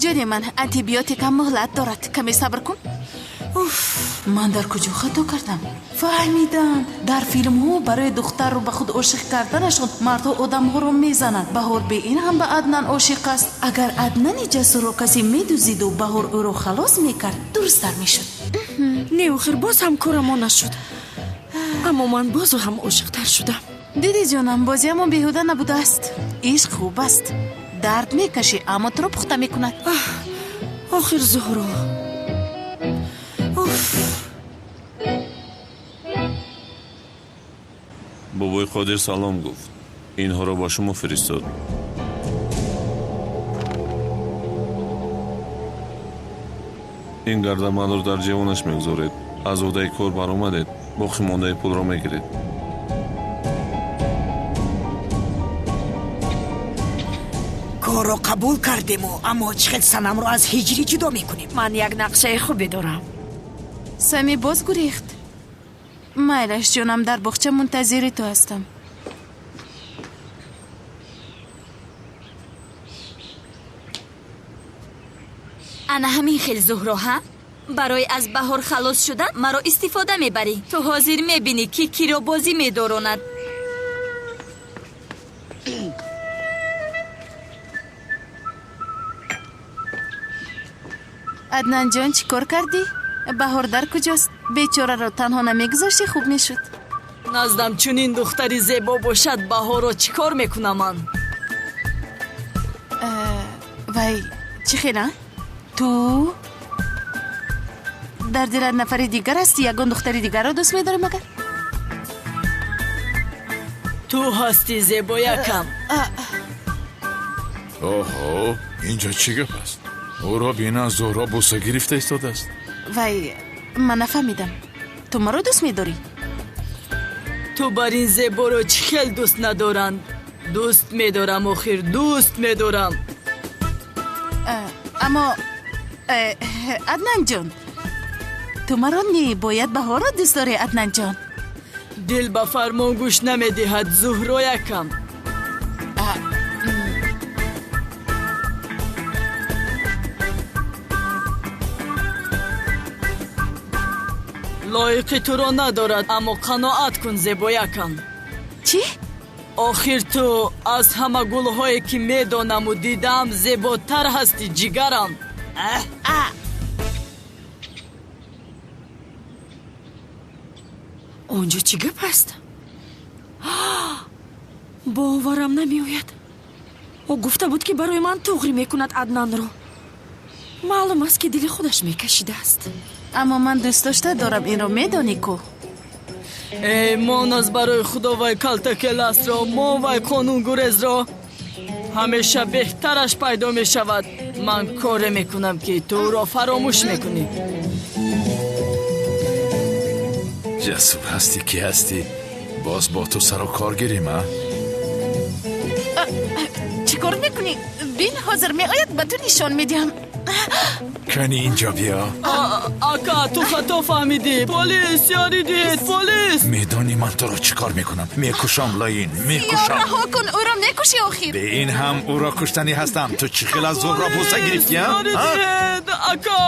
Ҷони ман, антибиотикам муҳлат дорад. Каме сабр кун. Уф, ман дар куҷо хато кардам? Фаҳмидам. Дар филмҳо барои духтарро ба худ ошиқ карданашон мардҳо одамҳоро мезананд. Баҳор бе ин ҳам ба Аднан ошиқ аст. Агар Аднани Ҷасурро касе медузиду Баҳор ӯро халос мекард, дурусттар мешуд. Не, охир боз ҳам корамон нашуд. Аммо ман бозу ҳам ошиқтар шудам. Диди ҷонам, бозиамон беҳуда набудааст. Ишқ хуб аст. Дард мекашӣ, аммо туро пухта мекунад. Охир Зуҳро. Уф. Бобои Қодир салом гуфт. Инҳоро ба шумо фиристод. Ин гардамандро дар ҷевонаш мегузоред. Аз ӯҳдаи кор баромадед, боқӣ мондаи пулро мегиред. Корро қабул кардему, аммо чӣ хел Санамро аз ҳиҷрӣ ҷудо мекунем? Ман як нақшаи хубе дорам. Сами боз гурехт. Майлаш ҷонам, дар боғча мунтазири ту ҳастам. Ана ҳамин хел, Зуҳро, ҳа? Барои аз Баҳор халос шудан маро истифода мебарӣ. Ту ҳозир мебинӣ, ки киро бозӣ медоронад. Аднанҷон, чӣ кор кардӣ? Баҳор дар куҷост? Бечораро танҳо намегузоштӣ, хуб мешуд. Наздам чунин духтари зебо бошад, Баҳорро чӣ кор мекунам ман? Вай, чӣ хела? Ту дар дилат нафари дигар ҳастӣ? Ягон духтари дигарро дӯст медорӣ магар? Ту ҳастӣ зебоякам. Оҳо, инҷо чӣ гап аст? Ӯро бина, Зуҳро буса гирифта истодааст. Вай, ман нафаҳмидам. Ту маро дӯст медорӣ? Ту бар ин зеборо чӣ хел дӯст надоранд? Дӯст медорам, охир дӯст медорам. Аммо Аднанҷон, ту маро не, бояд Баҳорро дӯст дорӣ, Аднанҷон. Дил ба фармон гӯш намедиҳад, Зуҳроякам. Лоиқи туро надорад, аммо қаноат кун, зебоякам. Чӣ? Охир ту аз ҳама гулҳое ки медонаму дидам зеботар ҳастӣ, ҷигарам. Он ҷо чӣ гап аст? Боварам намеояд. Ӯ гуфта буд, ки барои ман туғрӣ мекунад Аднанро. Маълум аст, ки дили худаш мекашидааст. Аммо ман дӯст дошта дорам, инро медонӣ ку. Эй, мон аз барои худо вай калтакеласро, мон вай қонунгурезро. Ҳамеша беҳтараш пайдо мешавад. Ман коре мекунам, ки ту ӯро фаромӯш мекунӣ. Ҷасур ҳастӣ, ки ҳастӣ? Боз бо ту сару кор гирем, а? Чӣ кор мекунӣ? Бин, ҳозир меояд, ба ту нишон медиҳам. Кани инҷо биё. Ака, ту хато фаҳмидӣ. Полис, ёрӣ диҳед, полис! Медонӣ ман туро чӣ кор мекунам? Мекушам, Лоин, мекушам. Раҳо кун, ӯро мекушӣ охир. Бе ин ҳам ӯро куштанӣ ҳастам. Ту чӣ хел аз Зуҳро буса гирифтӣ, а? Ака!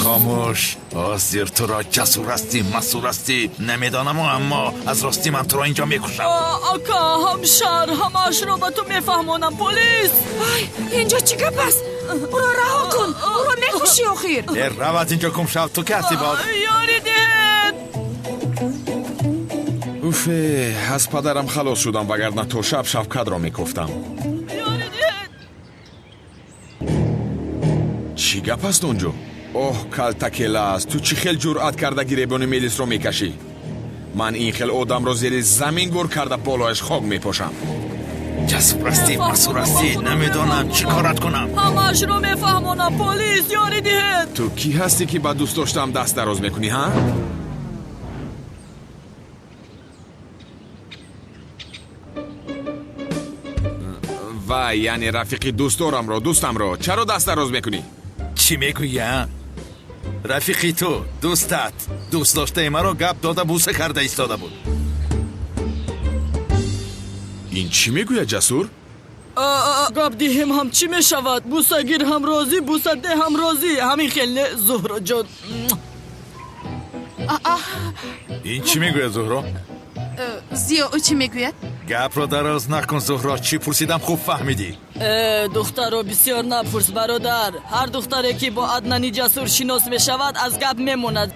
Хомӯш. Ҳозир туро ҷасур ҳастӣ, масур ҳастӣ, намедонаму, аммо аз ростӣ ман туро инҷо мекушам. Ака, ҳамшар, ҳамаашро ба ту мефаҳмонам. Полис! Ай, инҷо чӣ гап аст? Ӯро раҳо кун, ӯро мекушӣ охир. Э, рав аз инҷо гум шав, ту ки ҳастӣ боз? Ёрӣ диҳед! Уфе, аз падарам халос шудам, вагарна то шаб Шавкатро мекофтам. Чӣ гап аст он ҷо? Оҳ, калтакелас, ту чӣ хел ҷуръат карда гиребони мелисро мекашӣ? Ман ин хел одамро зери замин гур карда болояш хок мепошам. Ҷасур ҳастӣ, масур ҳастӣ, намедонам чӣ корат кунам. Ҳамаашро мефаҳмонам. Полис, ёрӣ диҳед! Ту кӣ ҳастӣ, ки ба дӯст доштаам даст дароз мекунӣ, ҳа? Вай, яъне рафиқи дӯстдорамро, дӯстамро чаро даст дароз мекунӣ? Чӣ мегӯӣ, а? Рафиқи ту, дӯстат, дӯст доштаи маро гап дода буса карда истода буд. Ин чӣ мегӯяд, Ҷасур? Гап диҳем ҳам чӣ мешавад? Бусагир ҳам розӣ, бусаде ҳам розӣ. Ҳамин хел не, Зуҳроҷон? Ин чӣ мегӯяд, Зуҳро? Зиё, ӯ чӣ мегӯяд? Гапро дароз накун, Зуҳро. Чӣ пурсидам хуб фаҳмидӣ. Духтарро бисёр напурс, бародар. Ҳар духтаре ки бо Аднани Ҷасур шинос мешавад, аз гап мемонад.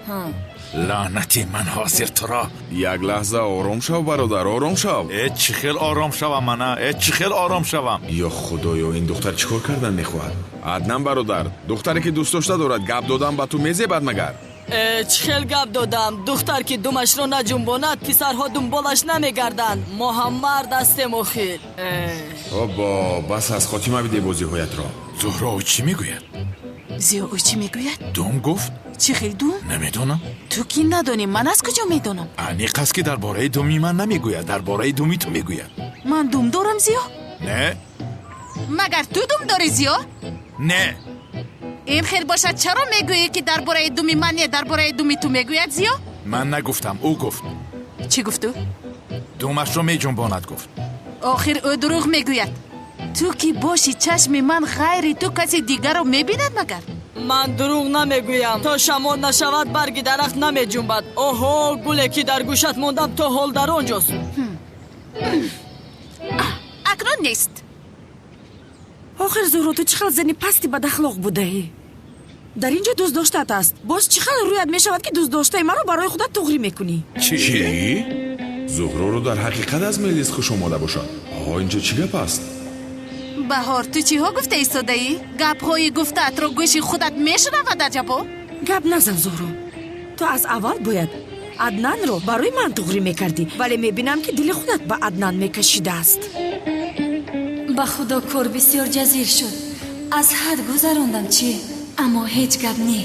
Лаънати ман ҳозир туро. Як лаҳза ором шав, бародар, ором шав. Э, чӣ хел ором шавам мана? Э, чӣ хел ором шавам? Ё худоё, ин духтар чӣ кор кардан мехоҳад? Аднан бародар, духтаре ки дӯст дошта дорад, гап додан ба ту мезебад магар? Чӣ хел гап додам? Духтар ки думашро наҷунбонад, писарҳо дунболаш намегарданд. Мо ҳам мард ҳастем охир. Обо, бас аз хотима бидеҳ бозиҳоятро. Зуҳро, ӯ чӣ мегӯяд? Зиё, ӯ чӣ мегӯяд? Дум гуфт? Чӣ хел дум? Намедонам. Ту ки надонӣ, ман аз куҷо медонам? Аниқ аст ки дар бораи думи ман намегӯяд, дар бораи думи ту мегӯяд. Ман дум дорам, Зиё? Не. Магар ту дум дорӣ, Зиё? Не. Ин хел бошад, чаро мегӯӣ ки дар бораи думи ман не, дар бораи думи ту мегӯяд, Зиё? Ман нагуфтам, ӯ гуфт. Чӣ гуфт ӯ? Думашро меҷунбонад гуфт. Охир ӯ дурӯғ мегӯяд. Ту ки боши, чашми ман ғайри ту каси дигарро мебинад магар? Ман дурӯғ намегӯям. То шамол нашавад, барги дарахт намеҷунбад. Оҳо, гуле ки дар гӯшат мондам то ҳол дар он ҷост. Акнун нест. Охир Зуҳро, ту чӣ хел зани пасти бадахлоқ будаӣ? Дар ин ҷо дӯстдоштаат аст. Боз чӣ хел рӯят мешавад ки дӯстдоштаи маро барои худат туғрӣ мекунӣ? Чӣ? Зуҳроро дар ҳақиқат аз Мелис хуш омода бошад. Оҳо, ин ҷо чӣ гап аст? Баҳор, ту чиҳо гуфта истодаӣ? Гапҳои гуфтаатро гӯши худат мешунавад аҷабо? Гап назан, Зуҳро. Ту аз аввал бояд Аднанро барои ман туғрӣ мекардӣ, вале мебинам ки дили худат ба Аднан мекашидааст. Ба худо кор бисёр ҷазир шуд. Аз ҳад гузарондам чӣ? Аммо ҳеҷ гап не.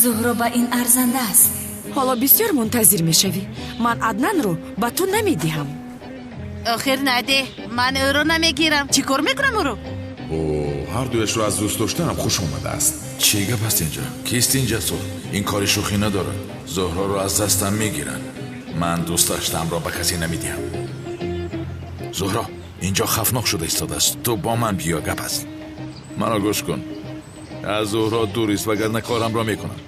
Зуҳро ба ин арзанда аст. Ҳоло бисёр мунтазир мешавӣ. Ман Аднанро ба ту намедиҳам. Охир надеҳ, ман ӯро намегирам. Чӣ кор мекунам ӯро? О, ҳар дуяшро аз дӯст доштаам хуш омадааст. Чӣ гап аст инҷо? Кист ин Ҷасур? Ин кори шӯхӣ надорад. Зуҳроро аз дастам мегиранд. Ман дӯст доштаамро ба касе намедиҳам. Зуҳро, инҷо хавфнок шуда истодааст. Ту бо ман биё, гап аст. Маро гӯш кун. Аз Зуҳро дур ист, вагарна корамро мекунам.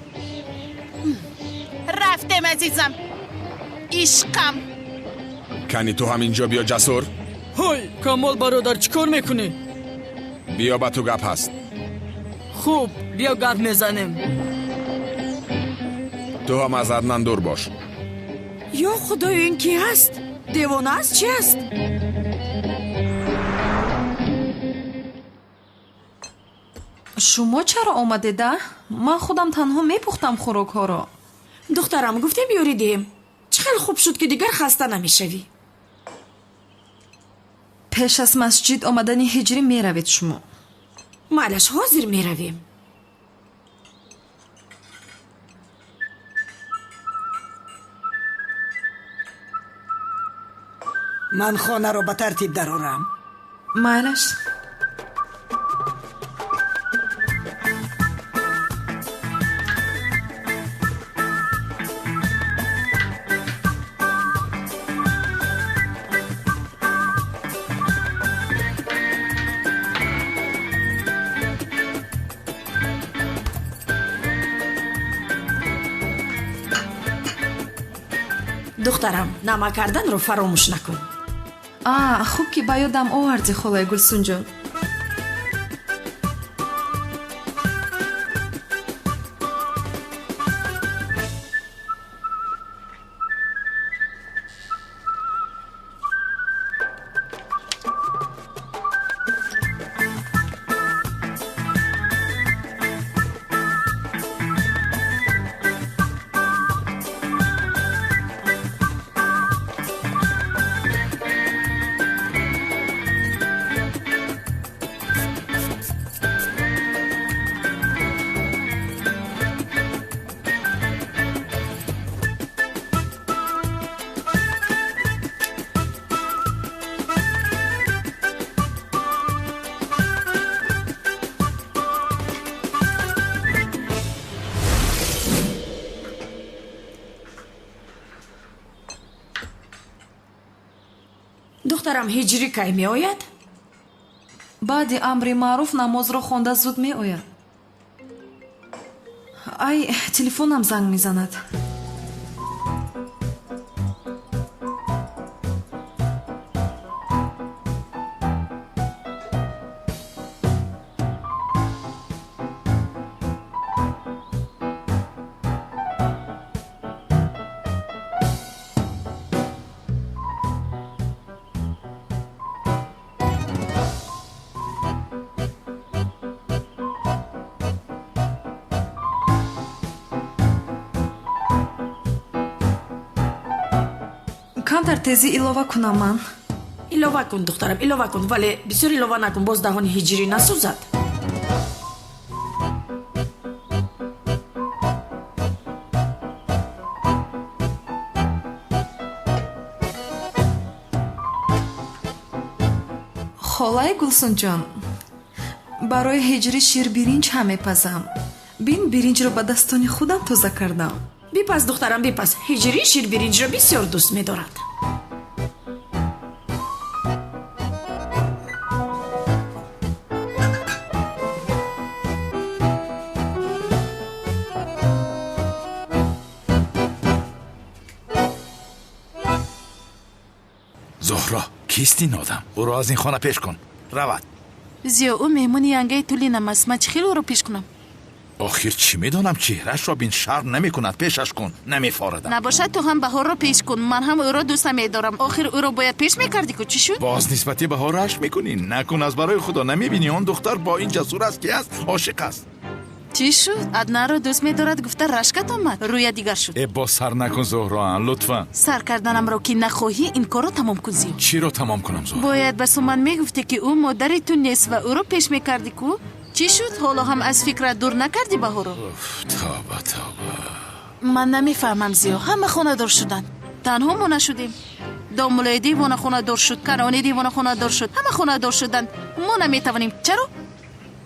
Рафтем, азизам. Ишқам. Кани ту ҳам инҷо биё, Ҷасур. Ҳой, Камол бародар, чӣ кор мекунӣ? Биё, ба ту гап ҳаст. Хуб, биё гап мезанем. Ту ҳам аз Аднан дур бош. Ё худоё, ин ки ҳаст? Девона аст, чӣ аст? Шумо чаро омадеда? Ман худам танҳо мепухтам хӯрокҳоро. Духтарам, гуфтем ёрӣ диҳем. Чӣ хел хуб шуд ки дигар хаста намешавӣ. Пеш аз масҷид омадани ҳиҷрӣ меравед шумо. Майлаш, ҳозир меравем. Ман хонаро ба тартиб дарорам. Майлаш. Духтарам, намак карданро фаромӯш накун. А, хуб ки ба ёдам оварди, холаи Гулсунҷон. Духтарам, ҳиҷрӣ кай меояд? Баъди амри маъруф намозро хонда зуд меояд. Ай, телефонам занг мезанад. Камтар тезӣ илова кунам ман. Илова кун, духтарам, илова кун, вале бисёр илова накун, боз даҳони ҳиҷрӣ насӯзад. Холаи Гулсунҷон, барои ҳиҷрӣ ширбиринҷ ҳам мепазам. Бин, биринҷро ба дастони худам тоза кардам. Бипаз, духтарам, бипаз. Ҳиҷрӣ ширбиринҷро бисёр дӯст медорад. Зуҳро, кист ин одам? Ӯро аз ин хона пеш кун. Равад. Зиё, ӯ меҳмони янгаи тулинам аст. Ман чӣ хел ӯро пеш кунам? Охир чӣ медонам, чеҳрашро бин, шарм намекунад. Пешаш кун, намефорадам. Набошад, ту ҳам Баҳорро пеш кун. Ман ҳам ӯро дӯст намедорам. Охир ӯро бояд пеш мекардӣ ку, чӣ шуд? Боз нисбати Баҳор рашк мекунӣ? Накун, аз барои Худо. Намебинӣ он духтар бо ин ҷасур аст, ки аст, ошиқ аст. Чӣ шуд? Аднанро дӯст медорад гуфта рашкат омад? Рӯя дигар шуд. Э, боз сар накун, Зуҳроан, лутфан. Сар карданамро ки нахоҳӣ, ин корро тамом кун, Зиё. Чиро тамом кунам, Зуҳро? Бояд ба Суман мегуфтӣ, ки ӯ модари ту нест ва ӯро пеш мекардӣ ку? Чӣ шуд? Ҳоло ҳам аз фикрат дур накардӣ Баҳоро? Тавба, тавба. Ман намефаҳмам, Зиё. Ҳама хонадор шуданд. Танҳо мо нашудем. Домулои девона хонадор шуд, Канони девона хонадор шуд. Ҳама хонадор шуданд. Мо наметавонем. Чаро?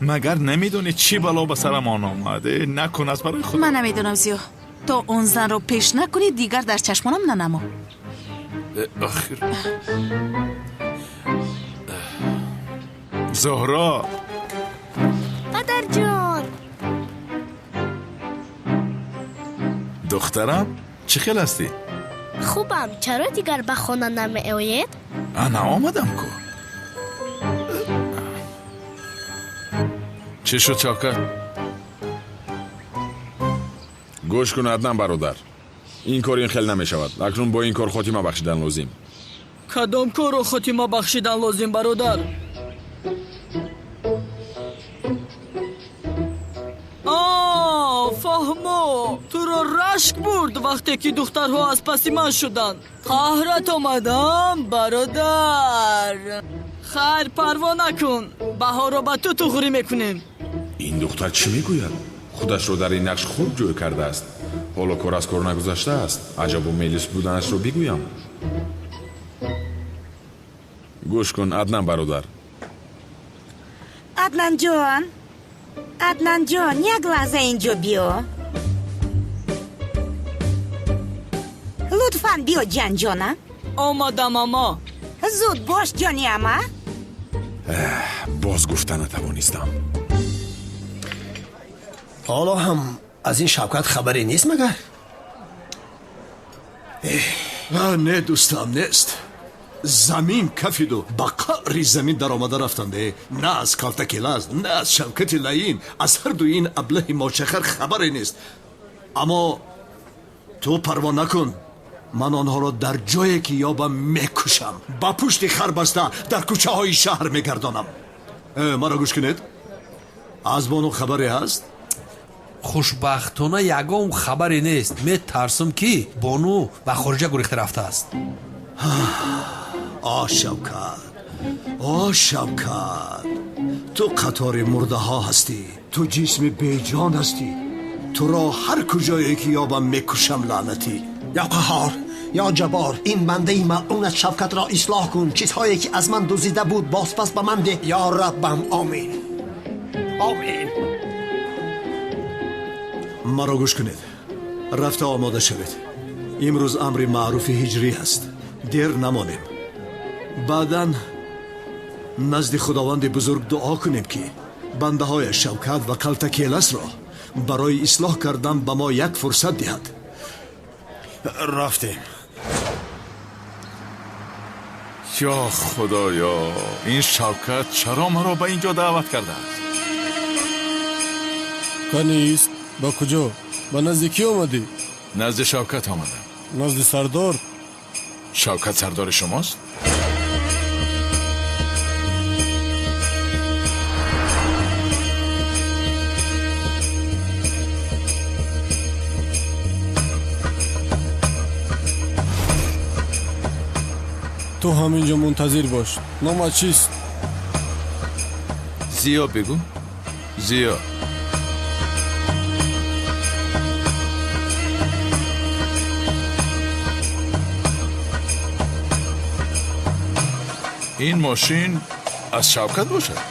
Магар намедонӣ чӣ бало ба сарамон омад? Накун, аз барои Худо. Ман намедонам, Зиё. То он занро пеш накунӣ, дигар дар чашмонам нанамо. Охир Зуҳро. Падарҷон. Духтарам, чӣ хел ҳастӣ? Хубам. Чаро дигар ба хона намеоед? Ана омадам ку. Чӣ шуд, Шавкат? Гӯш кун, Аднан бародар. Ин кор ин хел намешавад. Акнун бо ин кор хотима бахшидан лозим. Кадом корро хотима бахшидан лозим, бародар? Фаҳмо, туро рашк бурд вақте ки духтарҳо аз паси ман шуданд. Қаҳрат омадам, бародар. Хайр, парво накун. Баҳорро ба ту туғрӣ мекунем. Ин духтар чӣ мегӯяд? Худашро дар ин нақш хуб ҷой кардааст. Ҳоло кор аз кор нагузаштааст. Аҷабу мелис буданашро бигӯям. Гӯш кун, Аднан бародар. Аднанҷон, Аднанҷон, як лаҳза инҷо биё. Лутфан биё, ҷанҷона. Омадам, ама. Зуд бош, ҷони ама. Боз гуфта натавонистам. Ҳоло ҳам аз ин Шавкат хабаре нест магар? Не, дӯстам, нест. Замин кафиду ба қаъри замин даромада рафтанде. На аз калтаки лаз, на аз Шавкати лаин, аз ҳарду ин аблаҳи мочахар хабаре нест. Аммо ту парво накун. Ман онҳоро дар ҷое ки ёбам мекушам. Ба пушти хар баста дар кӯчаҳои шаҳр мегардонам. Маро гӯш кунед. Аз бону хабаре ҳаст? Хушбахтона ягон хабаре нест. Метарсам ки бону ба хориҷа гурехта рафтааст. О Шавкат, о Шавкат, ту қатори мурдаҳо ҳастӣ. Ту ҷисми беҷон ҳастӣ. Туро ҳар куҷое ки ёбам мекушам, лаънатӣ. Ё Қаҳҳор, ё Ҷаббор, ин бандаи малъунат Шавкатро ислоҳ кун. Чизҳое ки аз ман дуздида буд бозпас ба ман деҳ. Ё Раббам, омин, омин. Маро гӯш кунед. Рафта омода шавед. Имрӯз амри маъруфи ҳиҷрӣ аст. Дер намонем. Баъдан Назди Худованди бузург дуо кунем, ки бандаҳояш Шавкат ва Калтакеласро барои ислоҳ кардан ба мо як фурсат диҳад. Рафтем. Ё Худоё, ин Шавкат чаро маро ба ин ҷо даъват кардааст? Канист, ба куҷо? Ба назди кӣ омадӣ? Назди Шавкат омадам. Назди сардор? Шавкат сардори шумост? Ту ҳаминҷо мунтазир бош. Номат чист? Зиё бигӯ. Зиё. Ин мошин аз Шавкат бошад?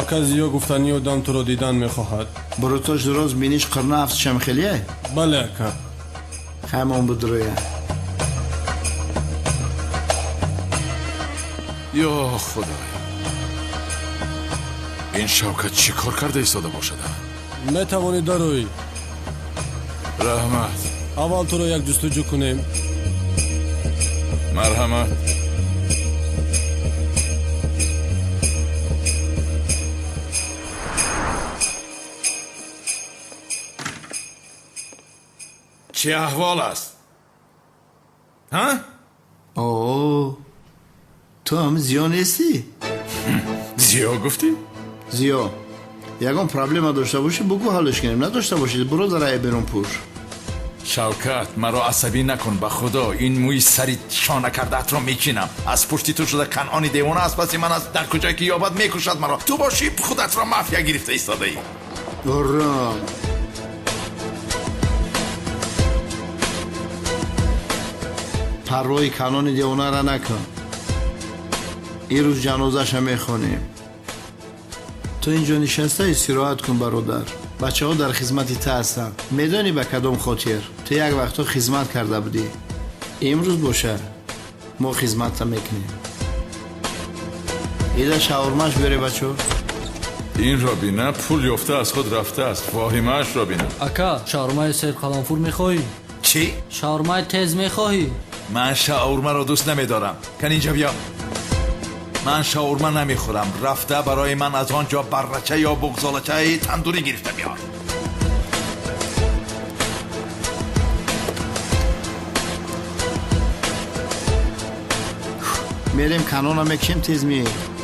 Ака Зиё гуфтани одам туро дидан мехоҳад. Бурутош дуроз биниш қирна афтшам хелие? Бале, ака. Ҳамон будроя. Ё Худоё, ин Шавкат чӣ кор карда истода бошад? Метавонӣ дароӣ. Раҳмат. Аввал туро як ҷустуҷӯ кунем. Марҳамат. Чӣ аҳвол аст? Ҳа? О, ту ҳам Зиё нестӣ? Зиё гуфтӣ? Зиё, ягон проблема дошта бошӣ, бугӯ, ҳаллиш кунем. Надошта бошӣ, буро дар ай берун пӯш. Шавкат, маро асабӣ накун, ба Худо ин мӯи сари шона кардаатро мечинам. Аз пушти ту шуда Канъони девона аз паси ман аст, дар куҷое ки ёбад мекушад маро. Ту бошӣ худатро мафия гирифта истодаӣ. Ором. Парвои Канони девонара накун. Ирӯз ҷанозаша мехонем. Ту инҷо нишаста истироҳат кун, бародар. Бачаҳо дар хизмати ту ҳастанд. Медонӣ ба кадом хотир? Ту як вақтҳо хизмат карда будӣ. Имрӯз боша мо хизматта мекунем. Ида шаурмаш бере, бачо. Инро бина, пул ёфта аз худ рафтааст. Воҳимаашро бина. Ака, шаурмаи серқаламфур мехоҳӣ? Чӣ? Шаурмаи тез мехоҳӣ? Ман шаурмаро дӯст намедорам. Кан инҷа биё. Ман шаурма намехӯрам. Рафта барои ман аз он ҷо баррача ё буғзолачаи тандурӣ гирифта биёр. Мерем, канона мекушем, тез меоем.